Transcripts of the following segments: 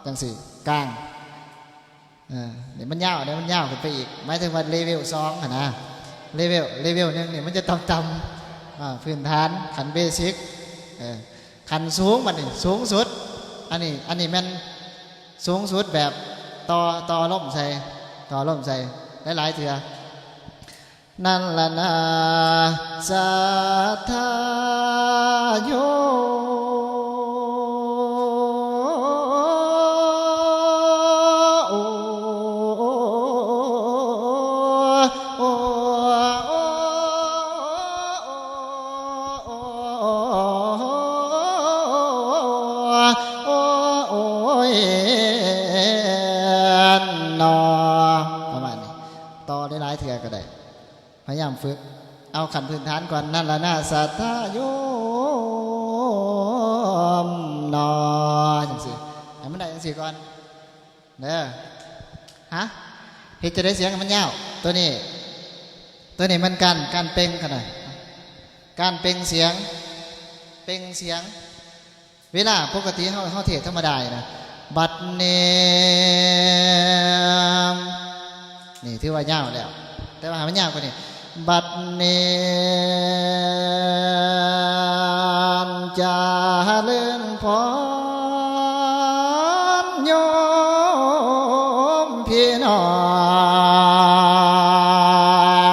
ຈັ່ງຊີ້ ກາງ ເອີ ນີ້ມັນຍາວເດ້ ມັນຍາວຂຶ້ນໄປອີກ ໝາຍເຖິງວ່າເລເວວສອງຫັ້ນນະ ເລເວວ ເລເວວໜຶ່ງນີ້ມັນຈະຕ່ຳໆ ອ່າ ພື້ນຖານ ຂັ້ນເບສິກ ເອີ ຂັ້ນສູງ ບັດນີ້ສູງສຸດ ອັນນີ້ ອັນນີ້ແມ່ນສູງສຸດແບບຕໍ່ ຕໍ່ລົມໃສ່ ຕໍ່ລົມໃສ່ຫຼາຍໆເທື່ອ. ນັ້ນລະນາ ສັດທາໂຍ ໂອ ໂອ ໂອ ໂອ ໂອ ໂອ ໂອ ເອີ ນອ ປະມານນີ້ ຕໍ່ໄດ້ຫຼາຍເທື່ອກໍໄດ້. ພະຍາຍາມຝຶກ ເອົາຂັ້ນພື້ນຖານກ່ອນ ນັ້ນລະນາ ສັດທາໂຍມ ນອ ຈັ່ງຊີ້ ໃຫ້ມັນໄດ້ຈັ່ງຊີ້ກ່ອນເດີ. ຮະ ເຮັດຈັ່ງໃດສຽງໃຫ້ມັນຍາວ? ໂຕນີ້ ໂຕນີ້ມັນການ ການເປັ່ງຂະໜາດ ການເປັ່ງສຽງ ເປັ່ງສຽງ. ເວລາປົກກະຕິເຮົາ ເຮົາເທດທຳມະດານີ້ນະ ບັດນີ້ ນີ້ຖືວ່າຍາວແລ້ວ ແຕ່ວ່າໃຫ້ມັນຍາວກວ່ານີ້ ບັດນີ້ ຈະເລີນພອນໂຍມພີ່ນ້ອ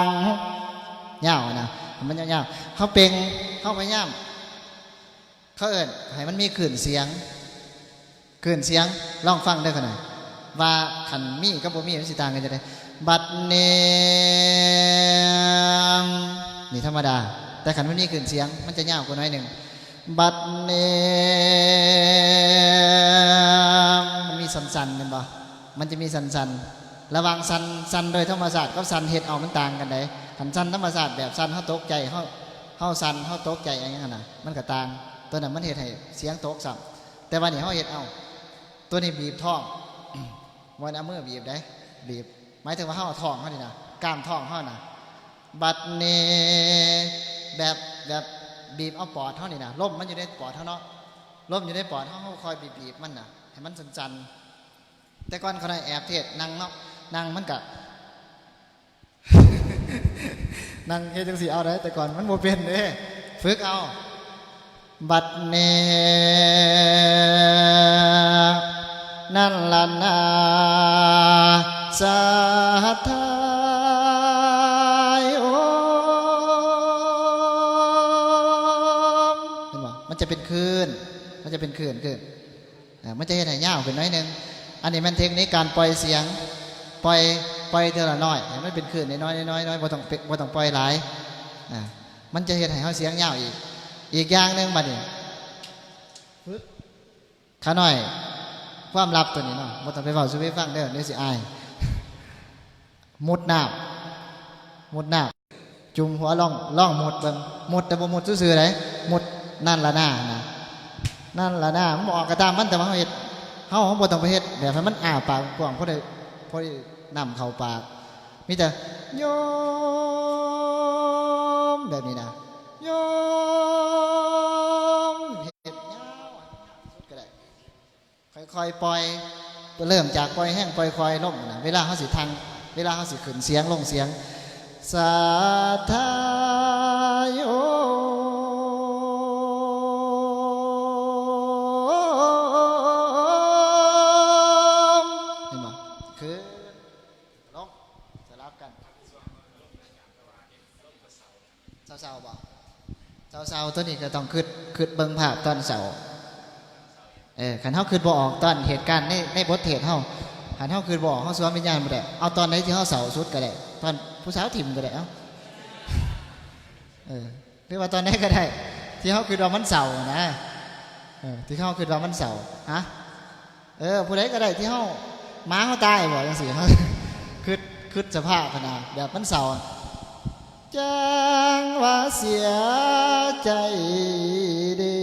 ງ ຍາວນະ ໃຫ້ມັນຍາວໆ ເຮົາເປັ່ງ ເຮົາພະຍາຍາມ ເຂົາເອີ້ນໃຫ້ມັນມີຄື້ນສຽງ ຄື້ນສຽງ ລອງຟັງເດີຂະໜາດ ວ່າຄັນມີກັບບໍ່ມີມັນຊິຕ່າງກັນຈັ່ງໃດ. ບັດນີ້ ນີ້ທຳມະດາ ແຕ່ຄັນມັນມີຄື້ນສຽງ ມັນຈະຍາວກວ່າໜ້ອຍໜຶ່ງ. ບັດນີ້ ມັນມີສັ່ນໆ ແມ່ນບໍ່? ມັນຈະມີສັ່ນໆ ລະຫວ່າງສັ່ນ ສັ່ນໂດຍທຳມະຊາດກັບສັ່ນເຮັດເອົາ ມັນຕ່າງກັນໃດ໋. ຄັນສັ່ນທຳມະຊາດ ແບບສັ່ນເຮົາຕົກໃຈ ເຮົາ ເຮົາສັ່ນ ເຮົາຕົກໃຈຫຍັງຫັ້ນນະ ມັນກະຕ່າງ ໂຕນັ້ນມັນເຮັດໃຫ້ສຽງຕົກຊ້ຳ. ແຕ່ວ່ານີ້ເຮົາເຮັດເອົາ ໂຕນີ້ບີບທ້ອງ ບໍ່ແມ່ນເອົາມືບີບໃດ໋ ບີບ ໝາຍເຖິງວ່າເຮົາເອົາທ້ອງເຮົານີ້ນະ ກ້າມທ້ອງເຮົານະ. ບັດນີ້ ແບບ ແບບບີບເອົາປອດເຮົານີ້ນະ ລົມມັນຢູ່ໃນປອດເຮົາເນາະ ລົມຢູ່ໃນປອດເຮົາ ເຮົາຄ່ອຍບີບໆ ມັນນະ ໃຫ້ມັນສັ່ນໆ. ແຕ່ກ່ອນຂ້ານ້ອຍແອບເທດ ນັ່ງເນາະ ນັ່ງມັນກະ ນັ່ງເຮັດຈັ່ງຊີ້ເອົາໄດ໋ ແຕ່ກ່ອນມັນບໍ່ເປັນເດ້ ຝຶກເອົາ. ບັດນີ້ ນັ້ນລະນາ ສັດທາໂຍມ ເຫັນບໍ່? ມັນຈະເປັນຄື້ນ ມັນຈະເປັນຄື້ນຂຶ້ນ. ເອີ ມັນຈະເຮັດໃຫ້ຍາວຂຶ້ນໜ້ອຍໜຶ່ງ. ອັນນີ້ແມ່ນເທັກນິກການປ່ອຍສຽງ ປ່ອຍ ປ່ອຍເທື່ອລະໜ້ອຍ ໃຫ້ມັນເປັນຄື້ນນ້ອຍໆ ນ້ອຍໆ ບໍ່ຕ້ອງເປ- ບໍ່ຕ້ອງປ່ອຍຫຼາຍ. ອ່າ ມັນຈະເຮັດໃຫ້ເຮົາສຽງຍາວອີກ. ອີກຢ່າງໜຶ່ງບັດນີ້ ຝຶກ ຂະນ້ອຍ ຄວາມລັບໂຕນີ້ເນາະ ບໍ່ຕ້ອງໄປເວົ້າສູ່ໃຜຟັງເດີ ດຽວຊິອາຍ. ມຸດນ້ຳ ມຸດນ້ຳ ຈຸ່ມຫົວ ລອງ ລອງມຸດເບິ່ງ ມຸດແຕ່ບໍ່ມຸດຊື່ໆໃດ໋ ມຸດນັ້ນລະນານະ ນັ້ນລະນາ ມັນບໍ່ອອກກະຕາມມັນ ແຕ່ວ່າເຮົາເຮັດ ເຮົາ ເຮົາບໍ່ຕ້ອງໄປເຮັດແບບໃຫ້ມັນອ້າປາກກວ້າງ ພໍໄດ້ ພໍໄດ້ນ້ຳເຂົ້າປາກ ມີແຕ່ໂຍມ ແບບນີ້ນະ ໂຍມ ເຮັດຍາວ ສຸດກໍໄດ້. ຄ່ອຍໆປ່ອຍ ເລີ່ມຈາກປ່ອຍແຮງ ປ່ອຍຄ່ອຍລົງນະ ເວລາເຮົາຊິທັ່ງ ເວລາເຮົາຊິຂຶ້ນສຽງລົງສຽງ ສັດທາໂຍມ ເຫັນບໍ່? ຂຶ້ນລົງ ສະຫຼັບກັນ. ເຊົາໆ ບໍ່? ເຊົາໆ ໂຕນີ້ກໍຕ້ອງຄິດ ຄິດເບິ່ງພາບຕອນເຊົາ. ເອີ ຄັນເຮົາຄິດບໍ່ອອກຕອນເຫດການໃນ ໃນບົດເທດເຮົາ ຄັນເຮົາຄິດບໍ່ອອກ ເຮົາສວມວິນຍານບໍ່ໄດ້ ເອົາຕອນໃດທີ່ເຮົາເຊົາສຸດກໍໄດ້ ຕອນຜູ້ສາວຖິ້ມກໍໄດ້ ເອົ້າ ເອີ ຫຼືວ່າຕອນໃດກໍໄດ້ ທີ່ເຮົາຄິດວ່າມັນເຊົານະ ເອີ ທີ່ເຮົາຄິດວ່າມັນເຊົາ ຮະ ເອີ ຜູ້ໃດກໍໄດ້ທີ່ເຮົາ ໝາເຮົາຕາຍບໍ່ ຈັ່ງຊີ້ ເຮົາຄິດ ຄິດສະພາບຫັ້ນນະ ແບບມັນເສົ້າ ຈັ່ງວ່າເສຍໃຈເດ້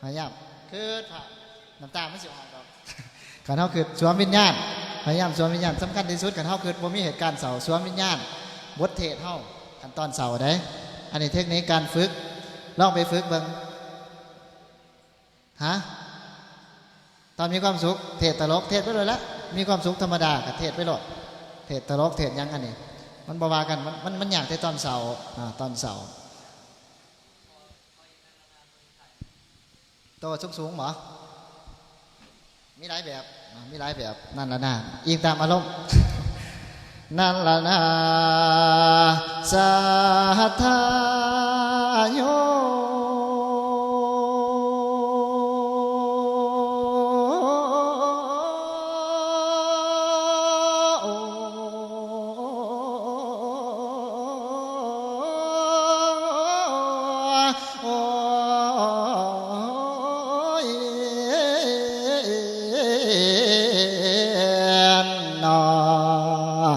ພະຍາຍາມຄິດພາບ ນ້ຳຕາມັນຊິອອກດອກ ຄັນເຮົາຄິດສວມວິນຍານ ພະຍາຍາມສວມວິນຍານ ສຳຄັນທີ່ສຸດ ຄັນເຮົາຄິດບໍ່ມີເຫດການເສົ້າ ສວມວິນຍານ ບົດເທດເຮົາ ຄັນຕອນເຊົ້າເດ້. ອັນນີ້ເທັກນິກການຝຶກ ລອງໄປຝຶກເບິ່ງ. ຮະ? ຕອນມີຄວາມສຸກ ເທດຕະຫຼົກ ເທດໄປໂລດແຫຼະ ມີຄວາມສຸກທຳມະດາກໍເທດໄປໂລດ ເທດຕະຫຼົກ ເທດຫຍັງ ອັນນີ້ມັນບໍ່ວ່າກັນ ມັນ ມັນ ມັນຍາກແຕ່ຕອນເຊົ້າ ອາ ຕອນເຊົ້າ. ໂຕສູງໆ ບໍ? ມີຫຼາຍແບບ ອາ ມີຫຼາຍແບບ ນັ້ນລະນາ ອີງຕາມອາລົມ ນັ້ນລະນາ ສາທາໂຍ. ໂອ້ຍ ເນາະ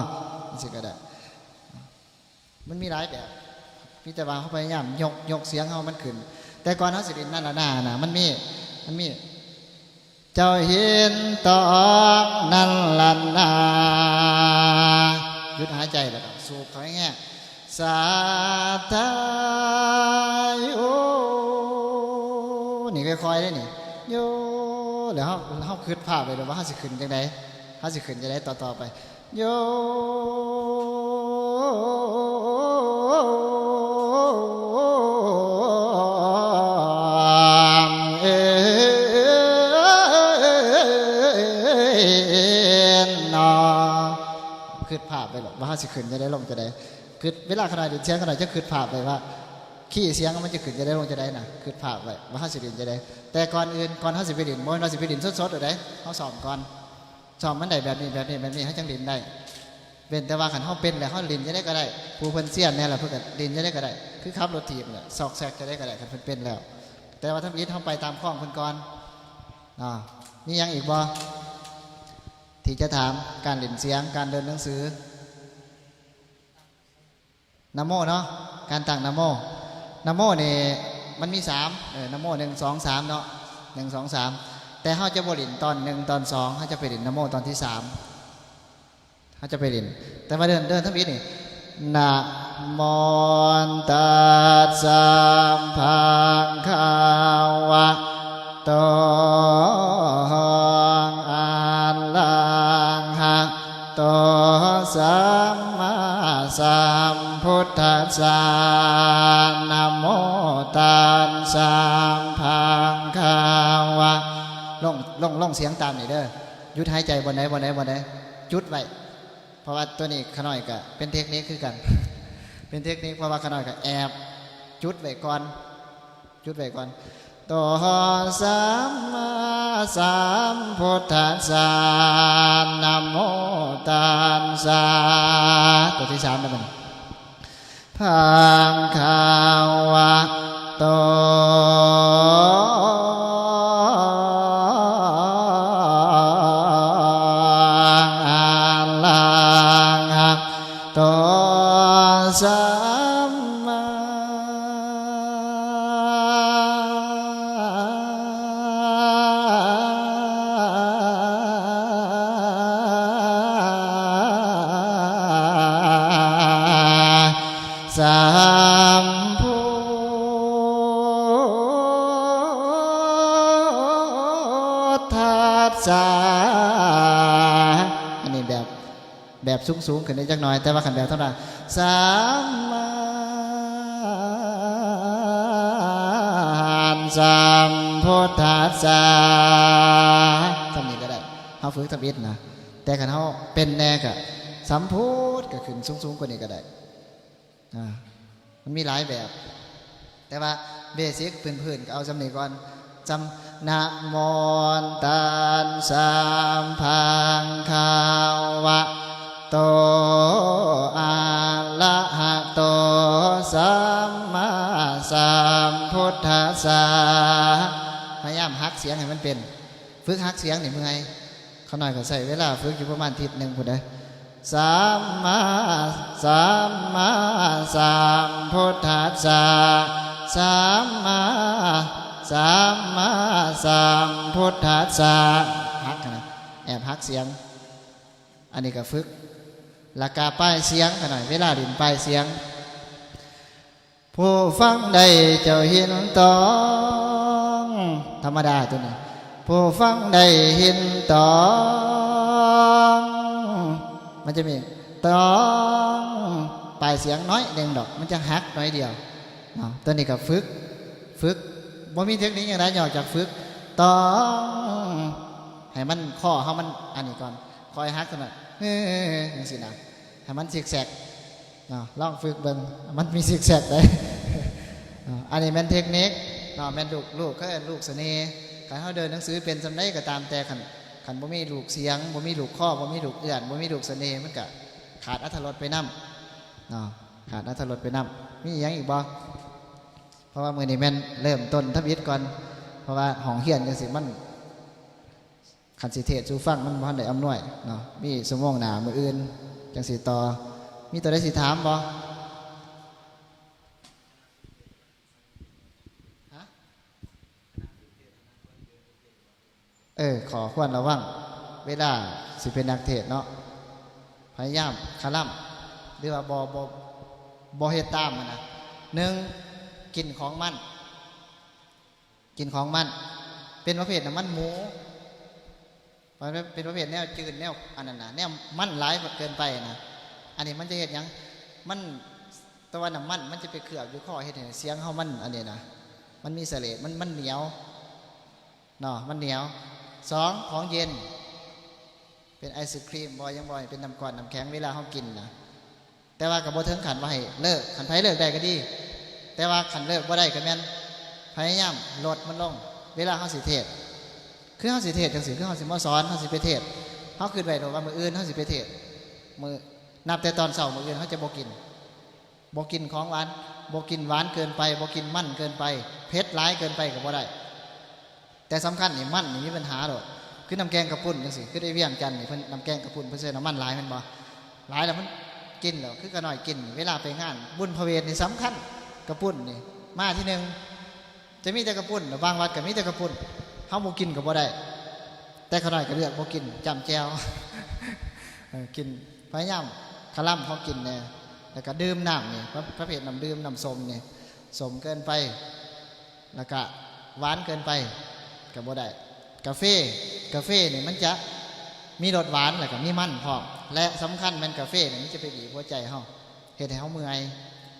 ຈັ່ງຊີ້ກໍໄດ້ ມັນມີຫຼາຍແບບ ມີແຕ່ວ່າເຮົາພະຍາຍາມຍົກ ຍົກສຽງເຮົາມັນຂຶ້ນ. ແຕ່ກ່ອນເຮົາຊິຫຼິ້ນນັ້ນລະນານະ ມັນມີ ມັນມີ ເຈົ້າເຫັນຕອງນັ້ນລະນາ ຢຸດຫາຍໃຈ ແລ້ວກໍສູບເຂົ້າແຮງໆ ສາທາໂຍ ນີ້ຄ່ອຍໆເດ້ນີ້ ໂຍ ແລ້ວເຮົາ ເຮົາຄິດພາບໄວ້ແລ້ວວ່າເຮົາຊິຂຶ້ນຈັ່ງໃດ ເຮົາຊິຂຶ້ນຈັ່ງໃດຕໍ່ໆໄປ. ໂຍ ເອ ເນາະ ຄິດພາບໄປໂລດວ່າເຮົາຊິຂຶ້ນຈັ່ງໃດ ລົງຈັ່ງໃດ ຄິດ ເວລາຂະນ້ອຍຫຼິ້ນສຽງ ຂະນ້ອຍຈະຄິດພາບໄວ້ວ່າ ຄີສຽງມັນຈະຂຶ້ນຈັ່ງໃດ ລົງຈັ່ງໃດນະ ຄິດພາບໄວ້ວ່າເຮົາຊິຫຼິ້ນຈັ່ງໃດ. ແຕ່ກ່ອນອື່ນ ກ່ອນເຮົາຊິໄປຫຼິ້ນ ບໍ່ແມ່ນວ່າຊິໄປຫຼິ້ນສົດໆໂດດໃດ ເຮົາຊ້ອມກ່ອນ ຊ້ອມມັນໄດ້ແບບນີ້ ແບບນີ້ ແບບນີ້ ເຮົາຈັ່ງຫຼິ້ນໄດ້. ເວັ້ນແຕ່ວ່າຄັນເຮົາເປັນແລ້ວ ເຮົາຫຼິ້ນຈັ່ງໃດກໍໄດ້ ຜູ້ເພິ່ນຊຽນແດ່ແລ້ວ ເພິ່ນກໍຫຼິ້ນຈັ່ງໃດກໍໄດ້ ຄືຂັບລົດຖີບແຫຼະ ຊອກແຊກຈັ່ງໃດກໍໄດ້ ຄັນເພິ່ນເປັນແລ້ວ. ແຕ່ວ່າທຳອິດເຮົາໄປຕາມຄອງເພິ່ນກ່ອນ. ອາ ມີຫຍັງອີກບໍ່ທີ່ຈະຖາມ? ການຫຼິ້ນສຽງ ການເດີນໜັງສື ນະໂມເນາະ ການຕັ້ງນະໂມ ນະໂມນີ້ມັນມີສາມ ເອີ ນະໂມ ໜຶ່ງ ສອງ ສາມ ເນາະ ໜຶ່ງ ສອງ ສາມ ແຕ່ເຮົາຈະບໍ່ຫຼິ້ນຕອນໜຶ່ງ ຕອນສອງ ເຮົາຈະໄປຫຼິ້ນນະໂມຕອນທີສາມ ເຮົາຈະໄປຫຼິ້ນ ແຕ່ວ່າເດີນ ເດີນທຳອິດນີ້ ນະໂມຕັດສະພະຄະວະໂຕ ອະລະຫະໂຕ ສຳມາສຳພຸດທັດສະ ນະໂມຕັດສະພະຄະວະ ລົງ ລົງ ລົງສຽງຕາມນີ້ເດີ ຢຸດຫາຍໃຈບ່ອນໃດ ບ່ອນໃດ ບ່ອນໃດ ຈຸດໄວ້. ເພາະວ່າໂຕນີ້ຂະນ້ອຍກະເປັນເທັກນິກຄືກັນ ເປັນເທັກນິກ ເພາະວ່າຂະນ້ອຍກະແອບຈຸດໄວ້ກ່ອນ ຈຸດໄວ້ກ່ອນ ໂຕ ສຳມາສຳພຸດທັດສະ ນະໂມຕັດສະ ໂຕທີສາມແລ້ວບັດນີ້ ພະຄະວະໂຕ ອະລະຫະໂຕ ສຳມາສຳພຸດທັດສະ ອັນນີ້ແບບ ແບບສູງໆຂຶ້ນໄດ້ຈັກໜ້ອຍ ແຕ່ວ່າຄັນແບບທຳມະດາ ສຳມາສຳພຸດທັດສະ ສ່ຳນີ້ກໍໄດ້ ເຮົາຝຶກທຳອິດນະ ແຕ່ຄັນເຮົາເປັນແດ່ກໍ ສຳພຸດ ກໍຂຶ້ນສູງໆກວ່ານີ້ກໍໄດ້. ອາ ມັນມີຫຼາຍແບບ ແຕ່ວ່າເບສິກພື້ນໆກໍເອົາສ່ຳນີ້ກ່ອນ ສ່ຳ ນະໂມຕັດສະພະຄະວະໂຕ ອະລະຫະໂຕ ສຳມາສຳພຸດທັດສະ ພະຍາຍາມຫັກສຽງໃຫ້ມັນເປັນ ຝຶກຫັກສຽງນີ້ເມື່ອຍ ຂ້ານ້ອຍກໍໃຊ້ເວລາຝຶກຢູ່ປະມານທິດໜຶ່ງພຸ້ນເດ້. ສຳມາ ສຳມາສຳພຸດທັດສະ ສຳມາ ສຳມາສຳພຸດທັດສະ ຫັກຫັ້ນນະ. ບຫັກສຽງ. ອັນນີ້ກໍຝຶກ. ແລ້ວກໍປາຍສຽງຂະໜ້ອຍ ເວລາຫຼິ້ນປາຍສຽງ ຜູ້ຟັງໄດ້ເຈົ້າເຫັນຕ້ອງ ທຳມະດາຕົວນີ້ ຜູ້ຟັງໄດ້ເຫັນຕ້ອງ ມັນຈະມີຕ້ອງ ປາຍສຽງໜ້ອຍໜຶ່ງດອກ ມັນຈະຫັກໜ້ອຍດຽວເນາະ. ຕົວນີ້ກໍຝຶກ ຝຶກ ບໍ່ມີເຕັກນິກຫຍັງໃດ ນອກຈາກຝຶກຕ້ອງ ໃຫ້ມັນ ຄໍເຮົາມັນອັນນີ້ກ່ອນ ຄ່ອຍຫັກເທົ່ານັ້ນ ຈັ່ງຊີ້ນະ ໃຫ້ມັນຊິກແຊັກເນາະ. ລອງຝຶກເບິ່ງ ມັນມີຊິກແຊັກເດ້ເນາະ. ອັນນີ້ແມ່ນເຕັກນິກເນາະ ແມ່ນລູກ ລູກ ເຂົາເອີ້ນລູກສະເໜ່. ຄັນເຮົາເດີນໜັງສືເປັນສ່ຳໃດກໍຕາມແຕ່ ຄັນ ຄັນບໍ່ມີລູກສຽງ ບໍ່ມີລູກຄໍ ບໍ່ມີລູກເອື້ອນ ບໍ່ມີລູກສະເໜ່ ມັນກະຂາດອັດຖະລົດໄປນຳເນາະ ຂາດອັດຖະລົດໄປນຳ. ມີອີ່ຫຍັງອີກບໍ່? ເພາະວ່າມື້ນີ້ແມ່ນເລີ່ມຕົ້ນທຳອິດກ່ອນ ເພາະວ່າຫ້ອງຮຽນຈັ່ງຊີ້ມັນ ຄັນຊິເທດສູ່ຟັງມັນບໍ່ທັນໄດ້ອຳນວຍເນາະ. ມີຊົ່ວໂມງໜ້າມື້ອື່ນຈັ່ງຊິຕໍ່. ມີຕົວໃດຊິຖາມບໍ່? ຮະ? ເອີ ຂໍ້ຄວນລະວັງເວລາຊິເປັນນັກເທດເນາະ ພະຍາຍາມຄະລຳ ຫຼືວ່າບໍ່ ບໍ່ ບໍ່ເຮັດຕາມຫັ້ນນະ. ໜຶ່ງ ກິນຂອງມັນ ກິນຂອງມັນ ເປັນປະເພດນ້ຳມັນໝູ ເປັນປະເພດແນວຈືດ ແນວອັນນັ້ນນະ ແນວມັນຫຼາຍເກີນໄປນະ. ອັນນີ້ມັນຈະເຮັດຫຍັງ? ມັນ ແຕ່ວ່ານ້ຳມັນມັນຈະໄປເຄືອບຢູ່ຄໍ ເຮັດໃຫ້ສຽງເຮົາມັນອັນນີ້ນະ ມັນມີສະເຫຼດ ມັນ ມັນໜຽວເນາະ ມັນໜຽວ. ສອງ ຂອງເຢັນ ເປັນໄອສະຄຣີມບໍ ຫຍັງບໍ ເປັນນ້ຳກ້ອນນ້ຳແຂງ ເວລາເຮົາກິນນະ ແຕ່ວ່າກໍບໍ່ເຖິງຂັ້ນວ່າໃຫ້ເລີກ ຄັນໃຜເລີກໄດ້ກໍດີ ແຕ່ວ່າຄັນເລີກບໍ່ໄດ້ກໍແມ່ນພະຍາຍາມລົດມັນລົງ ເວລາເຮົາຊິເທດ. ຄືເຮົາຊິເທດຈັ່ງຊີ້ ຄືເຮົາຊິມາສອນ ເຮົາຊິໄປເທດ ເຮົາຄິດໄວ້ໂລດວ່າມື້ອື່ນເຮົາຊິໄປເທດ ມື້ ນັບແຕ່ຕອນເຊົ້າມື້ອື່ນເຮົາຈະບໍ່ກິນ ບໍ່ກິນຂອງຫວານ ບໍ່ກິນຫວານເກີນໄປ ບໍ່ກິນມັນເກີນໄປ ເຜັດຫຼາຍເກີນໄປກໍບໍ່ໄດ້. ແຕ່ສຳຄັນນີ້ ມັນນີ້ມີບັນຫາໂລດ ຄືນ້ຳແກງກະປຸ້ນຈັ່ງຊີ້ ຄືໄດ້ວຽງຈັນນີ້ ເພິ່ນ ນ້ຳແກງກະປຸ້ນເພິ່ນໃສ່ນ້ຳມັນຫຼາຍແມ່ນບໍ່? ຫຼາຍແລ້ວມັນກິນແລ້ວ ຄືຂະນ້ອຍກິນ ເວລາໄປງານບຸນພະເວດນີ້ສຳຄັນ ກະປຸ້ນນີ້ມາທີໜຶ່ງ ຈະມີແຕ່ກະປຸ້ນ ແລ້ວບາງວັດກໍມີແຕ່ກະປຸ້ນ ເຮົາບໍ່ກິນກໍບໍ່ໄດ້ ແຕ່ຂະນ້ອຍກໍເລືອກບໍ່ກິນ ຈ້ຳແຈ່ວ ເອີ ກິນ ພະຍາຍາມຄະລຳຂອງກິນແດ່ ແລ້ວກໍດື່ມນ້ຳນີ້ ປະ ປະເພດນ້ຳດື່ມ ນ້ຳສົ້ມນີ້ ສົ້ມເກີນໄປ ແລ້ວກະຫວານເກີນໄປກໍບໍ່ໄດ້. ກາເຟ ກາເຟນີ້ມັນຈະມີລົດຫວານ ແລ້ວກະມີມັນພ້ອມ ແລະ ສຳຄັນແມ່ນກາເຟນີ້ມັນຈະໄປບີບຫົວໃຈເຮົາ ເຮັດໃຫ້ເຮົາເມື່ອຍ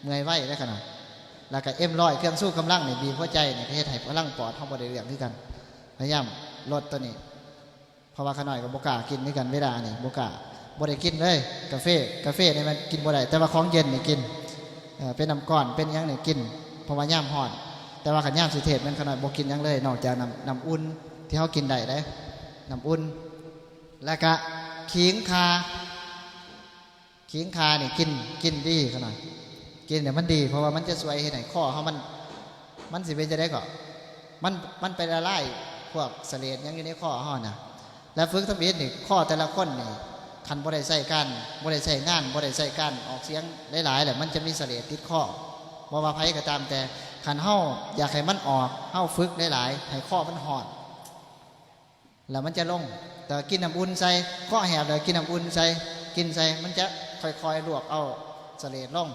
ເມື່ອຍໄວເດ້ຂະນ້ອຍ. ແລ້ວກະເອັມຮ້ອຍ ເຄື່ອງຊູກຳລັງນີ້ ບີບຫົວໃຈນີ້ ກໍເຮັດໃຫ້ພະລັງປອດເຮົາບໍ່ໄດ້ເລື່ອງຄືກັນ. ພະຍາຍາມລົດໂຕນີ້ ເພາະວ່າຂະນ້ອຍກໍບໍ່ກ້າກິນຄືກັນ ເວລານີ້ບໍ່ກ້າ ບໍ່ໄດ້ກິນເລີຍ ກາເຟ ກາເຟນີ້ມັນກິນບໍ່ໄດ້ ແຕ່ວ່າຂອງເຢັນນີ້ກິນ ເອີ ເປັນນ້ຳກ້ອນ ເປັນຫຍັງນີ້ກິນ ເພາະວ່າຍາມຮ້ອນ. ແຕ່ວ່າຄັນຍາມຊິເທດແມ່ນຂະນ້ອຍບໍ່ກິນຫຍັງເລີຍ ນອກຈາກນ້ຳ ນ້ຳອຸ່ນທີ່ເຮົາກິນໄດ້ເດ້ ນ້ຳອຸ່ນ. ແລ້ວກະຂີງຂ່າ ຂີງຂ່ານີ້ກິນ ກິນດີຂະນ້ອຍ ກິນແລ້ວມັນດີ ເພາະວ່າມັນຈະຊ່ວຍເຮັດໃຫ້ຄໍເຮົາມັນ ມັນຊິເປັນຈັ່ງໃດກໍ ມັນ ມັນໄປລະລາຍພວກສະເຫຼດຫຍັງຢູ່ໃນຄໍເຮົານະ. ແລະ ຝຶກທຳອິດນີ້ ຄໍແຕ່ລະຄົນນີ້ ຄັນບໍ່ໄດ້ໃຊ້ການ ບໍ່ໄດ້ໃຊ້ງານ ບໍ່ໄດ້ໃຊ້ການອອກສຽງຫຼາຍໆ ແລ້ວມັນຈະມີສະເຫຼດຕິດຄໍ. ບໍ່ວ່າໃຜກໍຕາມແຕ່ ຄັນເຮົາຢາກໃຫ້ມັນອອກ ເຮົາຝຶກຫຼາຍໆ ໃຫ້ຄໍມັນຮ້ອນ ແລ້ວມັນຈະລົງ. ແຕ່ກິນນ້ຳອຸ່ນໃສ່ ຄໍແຫບແລ້ວກິນນ້ຳອຸ່ນໃສ່ ກິນໃສ່ ມັນຈະຄ່ອຍໆລວກເອົາສະເຫຼດລົງ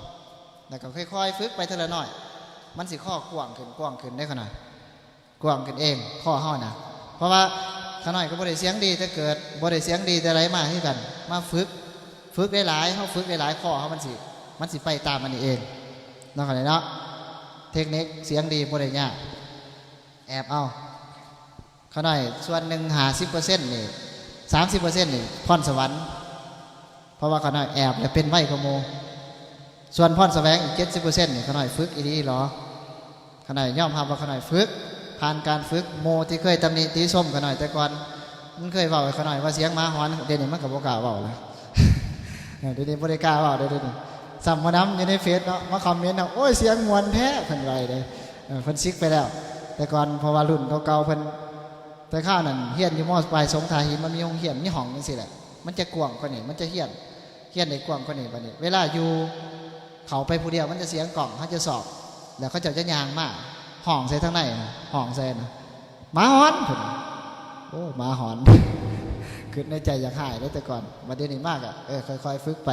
ແລ້ວກໍຄ່ອຍໆຝຶກໄປເທື່ອລະໜ້ອຍ ມັນຊິຄໍກວ້າງຂຶ້ນ ກວ້າງຂຶ້ນເດ້ຂະນ້ອຍ ກວ້າງຂຶ້ນເອງຄໍເຮົານະ. ເພາະວ່າຂະນ້ອຍກໍບໍ່ໄດ້ສຽງດີແຕ່ເກີດ ບໍ່ໄດ້ສຽງດີແຕ່ໃດມາຄືກັນ ມາຝຶກ ຝຶກຫຼາຍໆ ເຮົາຝຶກຫຼາຍໆ ຄໍເຮົາມັນຊິ ມັນຊິໄປຕາມອັນນີ້ເອງເນາະ ຂະນ້ອຍເນາະ. ເຕັກນິກສຽງດີບໍ່ໄດ້ຍາກ ແອບເອົາ. ຂະນ້ອຍສ່ວນໜຶ່ງ ຫ້າສິບເປີເຊັນນີ້ ສາມສິບເປີເຊັນນີ້ພອນສະຫວັນ ເພາະວ່າຂະນ້ອຍແອບແລ້ວເປັນໄວກວ່າໝູ່. ສ່ວນພອນສະແຫວງອີກເຈັດສິບເປີເຊັນນີ້ ຂະນ້ອຍຝຶກອີ່ຫຼີຫຼໍ. ຂະນ້ອຍຍອມຮັບວ່າຂະນ້ອຍຝຶກ ຜ່ານການຝຶກ. ໝູ່ທີ່ເຄີຍຕຳໜິຕິຊົມຂະນ້ອຍແຕ່ກ່ອນ ມັນເຄີຍເວົ້າໃຫ້ຂະນ້ອຍວ່າສຽງໝາຫອນ ດຽວນີ້ມັນກໍບໍ່ກ້າເວົ້າລະ. ເອີ ດຽວນີ້ບໍ່ໄດ້ກ້າເວົ້າເດ້ ດຽວນີ້. ຊ້ຳມານຳຢູ່ໃນເຟສເນາະ ມາຄອມເມັນນະ ໂອ້ຍ ສຽງມ່ວນແທ້ ເພິ່ນວ່າເດ້. ເອີ ເພິ່ນສິກໄປແລ້ວ ແຕ່ກ່ອນ ເພາະວ່າລຸ້ນເກົ່າໆເພິ່ນ ແຕ່ຄາວນັ້ນຮຽນຢູ່ ມ.ປາຍສົງ ທ່າຫີນ ມັນມີໂຮງຮຽນ ມີຫ້ອງຈັ່ງຊີ້ແຫຼະ ມັນຈະກວ້າງກວ່ານີ້ ມັນຈະຮຽນ ຮຽນໄດ້ກວ້າງກວ່ານີ້. ບາດນີ້ເວລາຢູ່ ເຂົ້າໄປຜູ້ດຽວ ມັນຈະສຽງກ້ອງ ເຮົາຈະຊອກ ແລ້ວເຂົາເຈົ້າຈະຍ່າງມາ ຮ້ອງໃສ່ທາງໃນ ຮ້ອງໃສ່ນະ ໝາຫອນ ເພິ່ນ ໂອ້ ໝາຫອນ ຄິດໃນໃຈຢາກຮ້າຍເດ້ແຕ່ກ່ອນ ບັດດຽວນີ້ມາກະ ເອີ ຄ່ອຍໆຝຶກໄປ.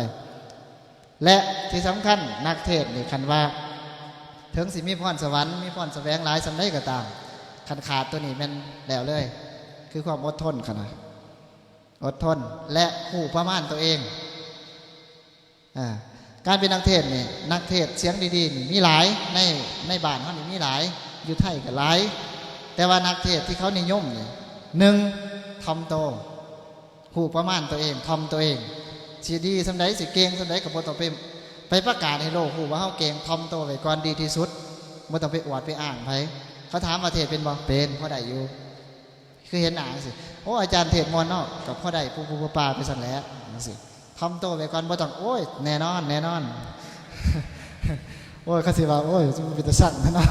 ແລະທີ່ສຳຄັນ ນັກເທດນີ້ ຄັນວ່າເຖິງຊິມີພອນສະຫວັນ ມີພອນສະແຫວງຫຼາຍສ່ຳໃດກໍຕາມ ຄັນຂາດໂຕນີ້ແມ່ນແລ້ວເລີຍ ຄືຄວາມອົດທົນຫັ້ນນະ ອົດທົນ ແລະຮູ້ປະມານໂຕເອງ. ອາ ການເປັນນັກເທດນີ້ ນັກເທດສຽງດີໆນີ້ມີຫຼາຍ ໃນ ໃນບ້ານເຮົານີ້ມີຫຼາຍ ຢູ່ໄທກໍຫຼາຍ ແຕ່ວ່ານັກເທດທີ່ເຂົານິຍົມນີ້ ໜຶ່ງ ຖ່ອມໂຕ ຮູ້ປະມານໂຕເອງ ຖ່ອມໂຕເອງ ຊິດີສ່ຳໃດ ຊິເກັ່ງສ່ຳໃດ ກໍບໍ່ຕ້ອງໄປ ໄປປະກາດໃຫ້ໂລກຮູ້ວ່າເຮົາເກັ່ງ ຖ່ອມໂຕໄວ້ກ່ອນດີທີ່ສຸດ ບໍ່ຕ້ອງໄປອວດໄປອ້າງໃຜ. ເຂົາຖາມວ່າເທດເປັນບໍ່? ເປັນ ພໍໄດ້ຢູ່. ຄືເຫັນໜ້າຈັ່ງຊີ້ ໂອ້ ອາຈານເທດມ່ວນເນາະ ກໍພໍໄດ້ປູໆປາໆໄປຊັ້ນແຫຼະ ຈັ່ງຊີ້ ຖ່ອມໂຕໄວ້ກ່ອນ ບໍ່ຕ້ອງ ໂອ້ຍ ແນ່ນອນ ແນ່ນອນ ໂອ້ຍ ເຂົາຊິວ່າ ໂອ້ຍ ເປັນຕາຊັງແທ້ເນາະ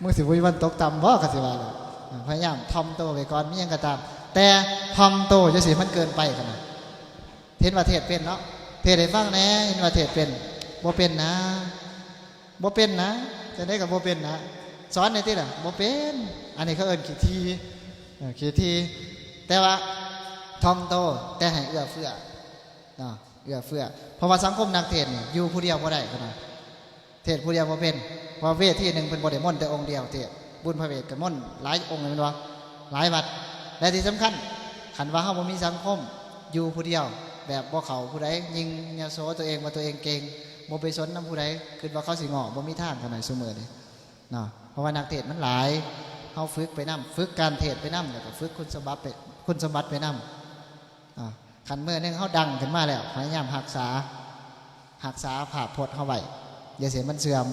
ມຶງຊິບໍ່ມີວັນຕົກຕ່ຳບໍ່ ເຂົາຊິວ່າແຫຼະ. ພະຍາຍາມຖ່ອມໂຕໄວ້ກ່ອນ ມີຫຍັງກໍຕາມ ແຕ່ຖ່ອມໂຕຈັ່ງຊີ້ມັນເກີນໄປຫັ້ນນະ. ເຫັນວ່າເທດເປັນເນາະ ເທດໃຫ້ຟັງແດ່ ເຫັນວ່າເທດເປັນ ບໍ່ເປັນນະ ບໍ່ເປັນນະ ຈັ່ງໃດກໍບໍ່ເປັນນະ ສອນແດ່ຕິລະ ບໍ່ເປັນ. ອັນນີ້ເຂົາເອີ້ນຂີ້ຖີ່ ເອີ ຂີ້ຖີ່ ແຕ່ວ່າຖ່ອມໂຕ ແຕ່ໃຫ້ເອື້ອເຟື້ອເນາະ ເອື້ອເຟື້ອ ເພາະວ່າສັງຄົມນັກເທດນີ້ ຢູ່ຜູ້ດຽວບໍ່ໄດ້ ເຂົາວ່າ ເທດຜູ້ດຽວບໍ່ເປັນ ເພາະເວທີໜຶ່ງເພິ່ນບໍ່ໄດ້ມົນແຕ່ອົງດຽວ ເທດບຸນພະເວດກໍມົນຫຼາຍອົງແມ່ນບໍ່ ຫຼາຍວັດ. ແລະທີ່ສຳຄັນ ຄັນວ່າເຮົາບໍ່ມີສັງຄົມ ຢູ່ຜູ້ດຽວແບບບໍ່ເຂົ້າຜູ້ໃດ ຍິ່ງຍະໂສຕົວເອງວ່າຕົວເອງເກັ່ງ ບໍ່ໄປສົນນຳຜູ້ໃດ ຄິດວ່າເຂົາຊິງໍ້ ບໍ່ມີທາງ ຂະໜ້ອຍຊຸມື້ນີ້ເນາະ ເພາະວ່ານັກເທດມັນຫຼາຍ ເຮົາຝຶກໄປນຳ ຝຶກການເທດໄປນຳ ແລ້ວກໍຝຶກຄຸນສົມບັດໄປ ຄຸນສົມບັດໄປນຳ ອາ ຄັນມື້ໜຶ່ງເຮົາດັງຂຶ້ນມາແລ້ວ ພະຍາຍາມຮັກສາ ຮັກສາພາບພົດເຮົາໄວ້ ຢ່າໃຫ້ມັນເສື່ອມ.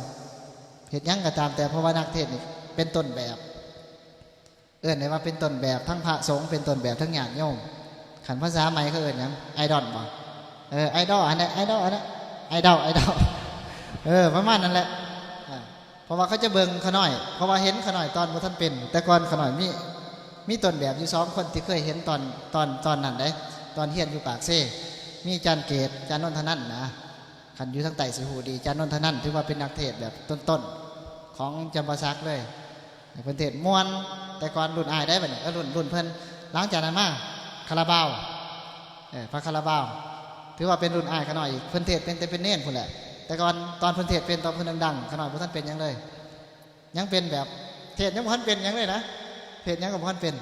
ເຮັດຫຍັງກໍຕາມແຕ່ ເພາະວ່ານັກເທດນີ້ເປັນຕົ້ນແບບ ເອີ້ນໄດ້ວ່າເປັນຕົ້ນແບບທັງພະສົງ ເປັນຕົ້ນແບບທັງຍາດໂຍມ. ຄັນພາສາໃໝ່ເຂົາເອີ້ນຫຍັງ? ໄອດອນບໍ່? ເອີ ໄອດອນ ອັນນັ້ນ ໄອດອນ ອັນນັ້ນ ໄອດອນ ໄອດອນ ເອີ ປະມານນັ້ນແຫຼະ. ອາ ເພາະວ່າເຂົາຈະເບິ່ງຂະນ້ອຍ ເພາະວ່າເຫັນຂະນ້ອຍຕອນບໍ່ທັນເປັນ ແຕ່ກ່ອນຂະນ້ອຍມີ ມີຕົ້ນແບບຢູ່ສອງຄົນທີ່ເຄີຍເຫັນຕອນ ຕອນ ຕອນນັ້ນເດ້ ຕອນຮຽນຢູ່ປາກເຊ ມີຈານເກດ ຈານນົນທະນັນນະ ຄັນຢູ່ທາງໃຕ້ຊິຮູ້ດີ ຈານນົນທະນັນ ຖືວ່າເປັນນັກເທດແບບຕົ້ນໆຂອງຈຳປາສັກເລີຍ ເພິ່ນເທດມ່ວນ ແຕ່ກ່ອນ ລຸ້ນອ້າຍໄດ້ບັດນີ້ ເອີ ລຸ້ນ ລຸ້ນເພິ່ນ. ຫຼັງຈາກນັ້ນມາ ຄາລາບາວ ເອີ ພະຄາລາບາວ ຖືວ່າເປັນລຸ້ນອ້າຍຂະນ້ອຍອີກ ເພິ່ນເທດເປັນແຕ່ເປັນເນນພຸ້ນແຫຼະ. ແຕ່ກ່ອນຕອນເພິ່ນເທດເປັນ ຕອນເພິ່ນດັງໆ ຂະນ້ອຍບໍ່ທັນເປັນຫຍັງເລີຍ ຍັງເປັນແບບ ເທດຍັງບໍ່ທັນເປັນຫຍັງເລີຍນະ ເທດຫຍັງກໍບໍ່ທັນເປັນ.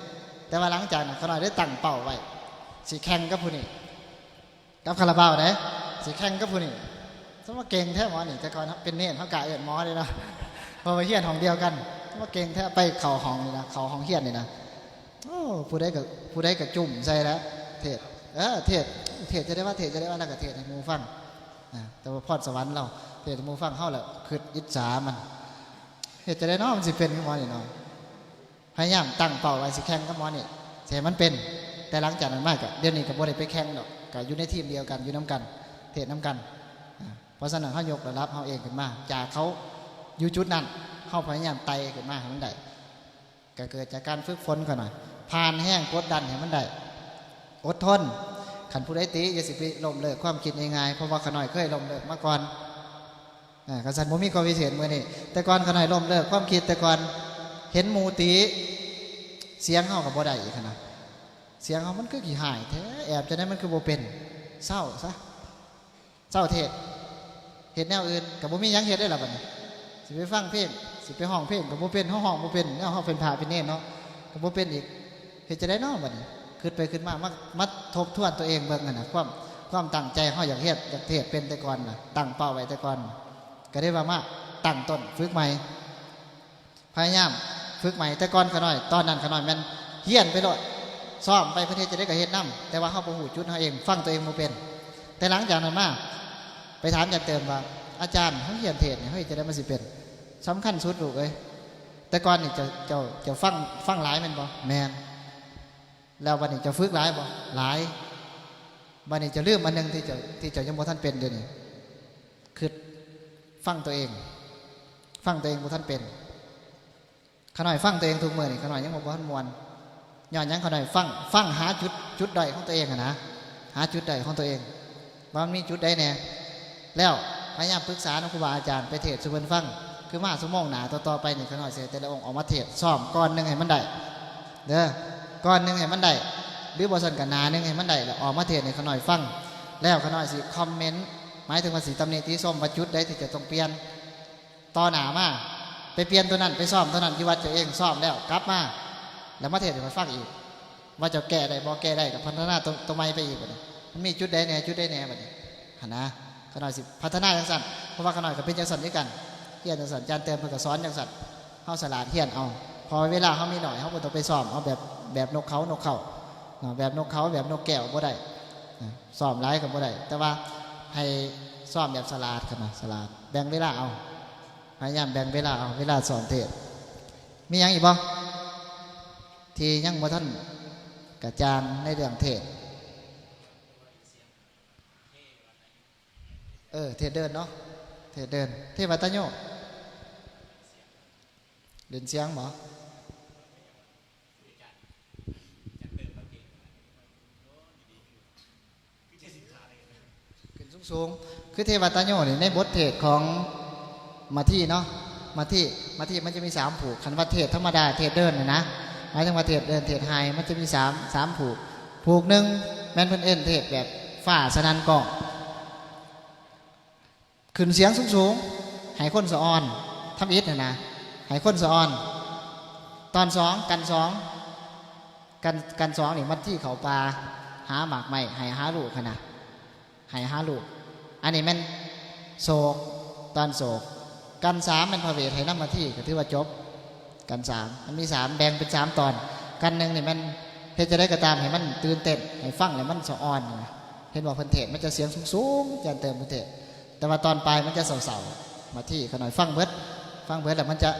ແຕ່ວ່າຫຼັງຈາກນັ້ນຂະນ້ອຍໄດ້ຕັ້ງເປົ້າໄວ້ ຊິແຂ່ງກັບຜູ້ນີ້ ກັບຄາລາບາວເດ້ ຊິແຂ່ງກັບຜູ້ນີ້. ສະມາເກັ່ງແທ້ໝໍນີ້ ແຕ່ກ່ອນເຮົາເປັນເນນ ເຮົາກ້າເອີ້ນໝໍເດ້ເນາະ ເພາະວ່າຮຽນຫ້ອງດຽວກັນ. ສະມາເກັ່ງແທ້ ໄປເຂົ້າຫ້ອງນີ້ນະ ເຂົ້າຫ້ອງຮຽນນີ້ນະ ໂອ້ ຜູ້ໃດກໍ ຜູ້ໃດກໍຈຸ້ມໃສ່ແຫຼະ ເທດ ເອີ ເທດ ເທດຈັ່ງໃດວະ ເທດຈັ່ງໃດວະ ແລ້ວກໍເທດໃຫ້ໝູ່ຟັງ. ນະ ແຕ່ວ່າພອນສະຫວັນລາວ ເທດໃຫ້ໝູ່ຟັງ ເຮົາລະຄຶດອິດສາມັນ ເຮັດຈັ່ງໃດເນາະ ມັນຊິເປັນຄືໝໍນີ້ເນາະ. ພະຍາຍາມຕັ້ງເປົ້າໄວ້ຊິແຂ່ງກັບໝໍນີ້ ຊິໃຫ້ມັນເປັນ. ແຕ່ຫຼັງຈາກນັ້ນມາກໍ ດຽວນີ້ກໍບໍ່ໄດ້ໄປແຂ່ງດອກ ກໍຢູ່ໃນທີມດຽວກັນ ຢູ່ນຳກັນ ເທດນຳກັນ. ອາ ເພາະສະນັ້ນເຮົາຍົກລະດັບເຮົາເອງຂຶ້ນມາ ຈາກເຂົາຢູ່ຈຸດນັ້ນ ເຮົາພະຍາຍາມໄຕ່ຂຶ້ນມາໃຫ້ມັນໄດ້ ກໍເກີດຈາກການຝຶກຝົນຂ້ານ້ອຍ ຜ່ານແຮງກົດດັນໃຫ້ມັນໄດ້ ອົດທົນ. ຄັນຜູ້ໃດຕິ ຢ່າຊິໄປລົ້ມເລີກຄວາມຄິດງ່າຍໆ ເພາະວ່າຂ້ານ້ອຍເຄີຍລົ້ມເລີກມາກ່ອນ. ເອີ ຄັນຊັ້ນບໍ່ມີຄວາມພິເສດມື້ນີ້. ແຕ່ກ່ອນຂ້ານ້ອຍລົ້ມເລີກຄວາມຄິດ ແຕ່ກ່ອນເຫັນໝູ່ຕິ ສຽງເຮົາກໍບໍ່ໄດ້ອີກຫັ້ນນະ ສຽງເຮົາມັນຄືຂີ້ຮ້າຍແທ້ ແອບຈັ່ງໃດມັນຄືບໍ່ເປັນ. ເຊົາຊະ ເຊົາເທດ ເຮັດແນວອື່ນ ກໍບໍ່ມີຫຍັງເຮັດໄດ້ລະບັດນີ້. ຊິໄປຟັງເພງ ຊິໄປຮ້ອງເພງກໍບໍ່ເປັນ ເຮົາຮ້ອງບໍ່ເປັນ ແນວເຮົາເປັນພະເປັນເນນເນາະ ກໍບໍ່ເປັນອີກ. ເຮັດຈັ່ງໃດເນາະບັດນີ້? ຄິດໄປຄິດມາ ມາ ມາທົບທວນຕົວເອງເບິ່ງຫັ້ນນະ ຄວາມ ຄວາມຕັ້ງໃຈເຮົາຢາກເຮັດ ຢາກເທດເປັນແຕ່ກ່ອນນະ ຕັ້ງເປົ້າໄວ້ແຕ່ກ່ອນ ກໍໄດ້ວ່າມາຕັ້ງຕົ້ນຝຶກໃໝ່ ພະຍາຍາມຝຶກໃໝ່. ແຕ່ກ່ອນຂ້ານ້ອຍ ຕອນນັ້ນຂ້ານ້ອຍແມ່ນຮຽນໄປໂລດ ຊ້ອມໄປ ເພິ່ນເຮັດຈັ່ງໃດກໍເຮັດນຳ ແຕ່ວ່າເຮົາບໍ່ຮູ້ຈຸດເຮົາເອງ ຟັງຕົວເອງບໍ່ເປັນ. ແຕ່ຫຼັງຈາກນັ້ນມາ ໄປຖາມອາຈານເຕີມວ່າ ອາຈານ ເຮົາຮຽນເທດນີ້ ເຮົາເຮັດຈັ່ງໃດມັນຊິເປັນ? ສຳຄັນສຸດລູກເອີຍ ແຕ່ກ່ອນນີ້ເຈົ້າ ເຈົ້າ ເຈົ້າຟັງ ຟັງຫຼາຍແມ່ນບໍ່? ແມ່ນ. ແລ້ວບັດນີ້ເຈົ້າຝຶກຫຼາຍບໍ່? ຫຼາຍ. ບັດນີ້ເຈົ້າລືມອັນໜຶ່ງທີ່ເຈົ້າ ທີ່ເຈົ້າຍັງບໍ່ທັນເປັນຢູ່ນີ້ ຄຶດ ຟັງຕົວເອງ ຟັງຕົວເອງບໍ່ທັນເປັນ. ຂ້ານ້ອຍຟັງຕົວເອງທຸກມື້ນີ້ ຂ້ານ້ອຍຍັງບໍ່ ບໍ່ທັນມ່ວນ. ຍ້ອນຫຍັງ? ຂ້ານ້ອຍຟັງ ຟັງຫາຈຸດ ຈຸດດ້ອຍຂອງຕົວເອງຫັ້ນນະ ຫາຈຸດດ້ອຍຂອງຕົວເອງ ວ່າມັນມີຈຸດໃດແດ່ ແລ້ວພະຍາຍາມປຶກສານຳຄູບາອາຈານ ໄປເທດສູ່ເພິ່ນຟັງ. ຄືມາຊົ່ວໂມງໜ້າຕໍ່ໆໄປນີ້ ຂ້ານ້ອຍຊິໃຫ້ແຕ່ລະອົງອອກມາເທດ ຊ້ອມກ່ອນໜຶ່ງໃຫ້ມັນໄດ້ ເດີ ກ້ອນໜຶ່ງໃຫ້ມັນໄດ້ ຫຼືບໍ່ຊັ້ນກໍໜ້າໜຶ່ງໃຫ້ມັນໄດ້ ແລ້ວອອກມາເທດໃຫ້ຂ້ານ້ອຍຟັງ ແລ້ວຂ້ານ້ອຍຊິຄອມເມັນ ໝາຍເຖິງວ່າຊິຕຳໜິຕິຊົມວ່າຈຸດໃດທີ່ຈະຕ້ອງປ່ຽນ ຕໍ່ໜ້າມາ ໄປປ່ຽນຕົວນັ້ນ ໄປຊ້ອມຕົວນັ້ນຢູ່ວັດເຈົ້າເອງ ຊ້ອມແລ້ວກັບມາ ແລ້ວມາເທດໃຫ້ຂ້ອຍຟັງອີກ ວ່າເຈົ້າແກ້ໄດ້ບໍ່ ແກ້ໄດ້ກໍພັດທະນາຕົວ ຕົວໃໝ່ໄປອີກ. ບັດນີ້ມັນມີຈຸດໃດແດ່ ຈຸດໃດແດ່ ບັດນີ້ຫັ້ນນະ ຂ້ານ້ອຍຊິພັດທະນາຈັ່ງຊັ້ນ ເພາະວ່າຂ້ານ້ອຍກໍເປັນຈັ່ງຊັ້ນຄືກັນ ຮຽນຈັ່ງຊັ້ນ ອາຈານເຕີມເພິ່ນກໍສອນຈັ່ງຊັ້ນ. ເຮົາສະຫຼາດຮຽນເອົາ ເພາະເວລາເຮົາມີໜ້ອຍ ເຮົາບໍ່ຕ້ອງໄປຊ້ອມເອົາແບບ ແບບນົກເຂົາ ນົກເຂົາເນາະ ແບບນົກເຂົາ ແບບນົກແກ້ວບໍ່ໄດ້ ນະ ຊ້ອມຫຼາຍກໍບໍ່ໄດ້ ແຕ່ວ່າໃຫ້ຊ້ອມແບບສະຫຼາດ ຄັນວ່າສະຫຼາດ ແບ່ງເວລາເອົາ ພະຍາຍາມແບ່ງເວລາເອົາ ເວລາຊ້ອມເທດ. ມີຫຍັງອີກບໍ່ ທີ່ຍັງບໍ່ທັນກະຈ່າງໃນເລື່ອງເທດ? ເອີ ເທດເດີນເນາະ ເທດເດີນ ເທວະຕະໂຍ ຫຼິ້ນສຽງບໍ? ຂຶ້ນສູງໆ ຄືເທວະຕະໂຍນີ້ ໃນບົດເທດຂອງມາທີເນາະ ມາທີ ມາທີມັນຈະມີສາມຜູກ. ຄັນວ່າເທດທຳມະດາ ເທດເດີນນະນະ ໝາຍເຖິງວ່າເທດເດີນ ເທດໄຮ ມັນຈະມີສາມ ສາມຜູກ. ຜູກໜຶ່ງແມ່ນເພິ່ນເອີ້ນເທດແບບຟ້າສະໜັ່ນກ້ອງ ຂຶ້ນສຽງສູງໆ ໃຫ້ຄົນສະອອນ ທຳອິດຫັ້ນນະ ໃຫ້ຄົນສະອອນ. ຕອນສອງ ກັນສອງ ກັນ ກັນສອງນີ້ມັນທີ່ເຂົ້າປ່າ ຫາໝາກໄມ້ ໃຫ້ຫາລູກຫັ້ນນະ ໃຫ້ຫາລູກ. ອັນນີ້ແມ່ນໂສກ ຕອນໂສກ. ກັນສາມແມ່ນພະເວດ ໃຫ້ນຳມາທີ ກໍຖືວ່າຈົບ. ກັນສາມ ມັນມີສາມ ແບ່ງເປັນສາມຕອນ. ກັນໜຶ່ງນີ້ແມ່ນເຮັດຈັ່ງໃດກໍຕາມໃຫ້ມັນຕື່ນເຕັ້ນ ໃຫ້ຟັງແລ້ວມັນສະອອນນະ. ເຫັນບໍ່ ເພິ່ນເທດມັນຈະສຽງສູງໆ ອາຈານເຕີມເພິ່ນເທດ ແຕ່ວ່າຕອນປາຍມັນຈະເຊົາໆ ມາທີຂ້ານ້ອຍຟັງເບິດ ຟັງເບິດແລ້ວມັນຈະ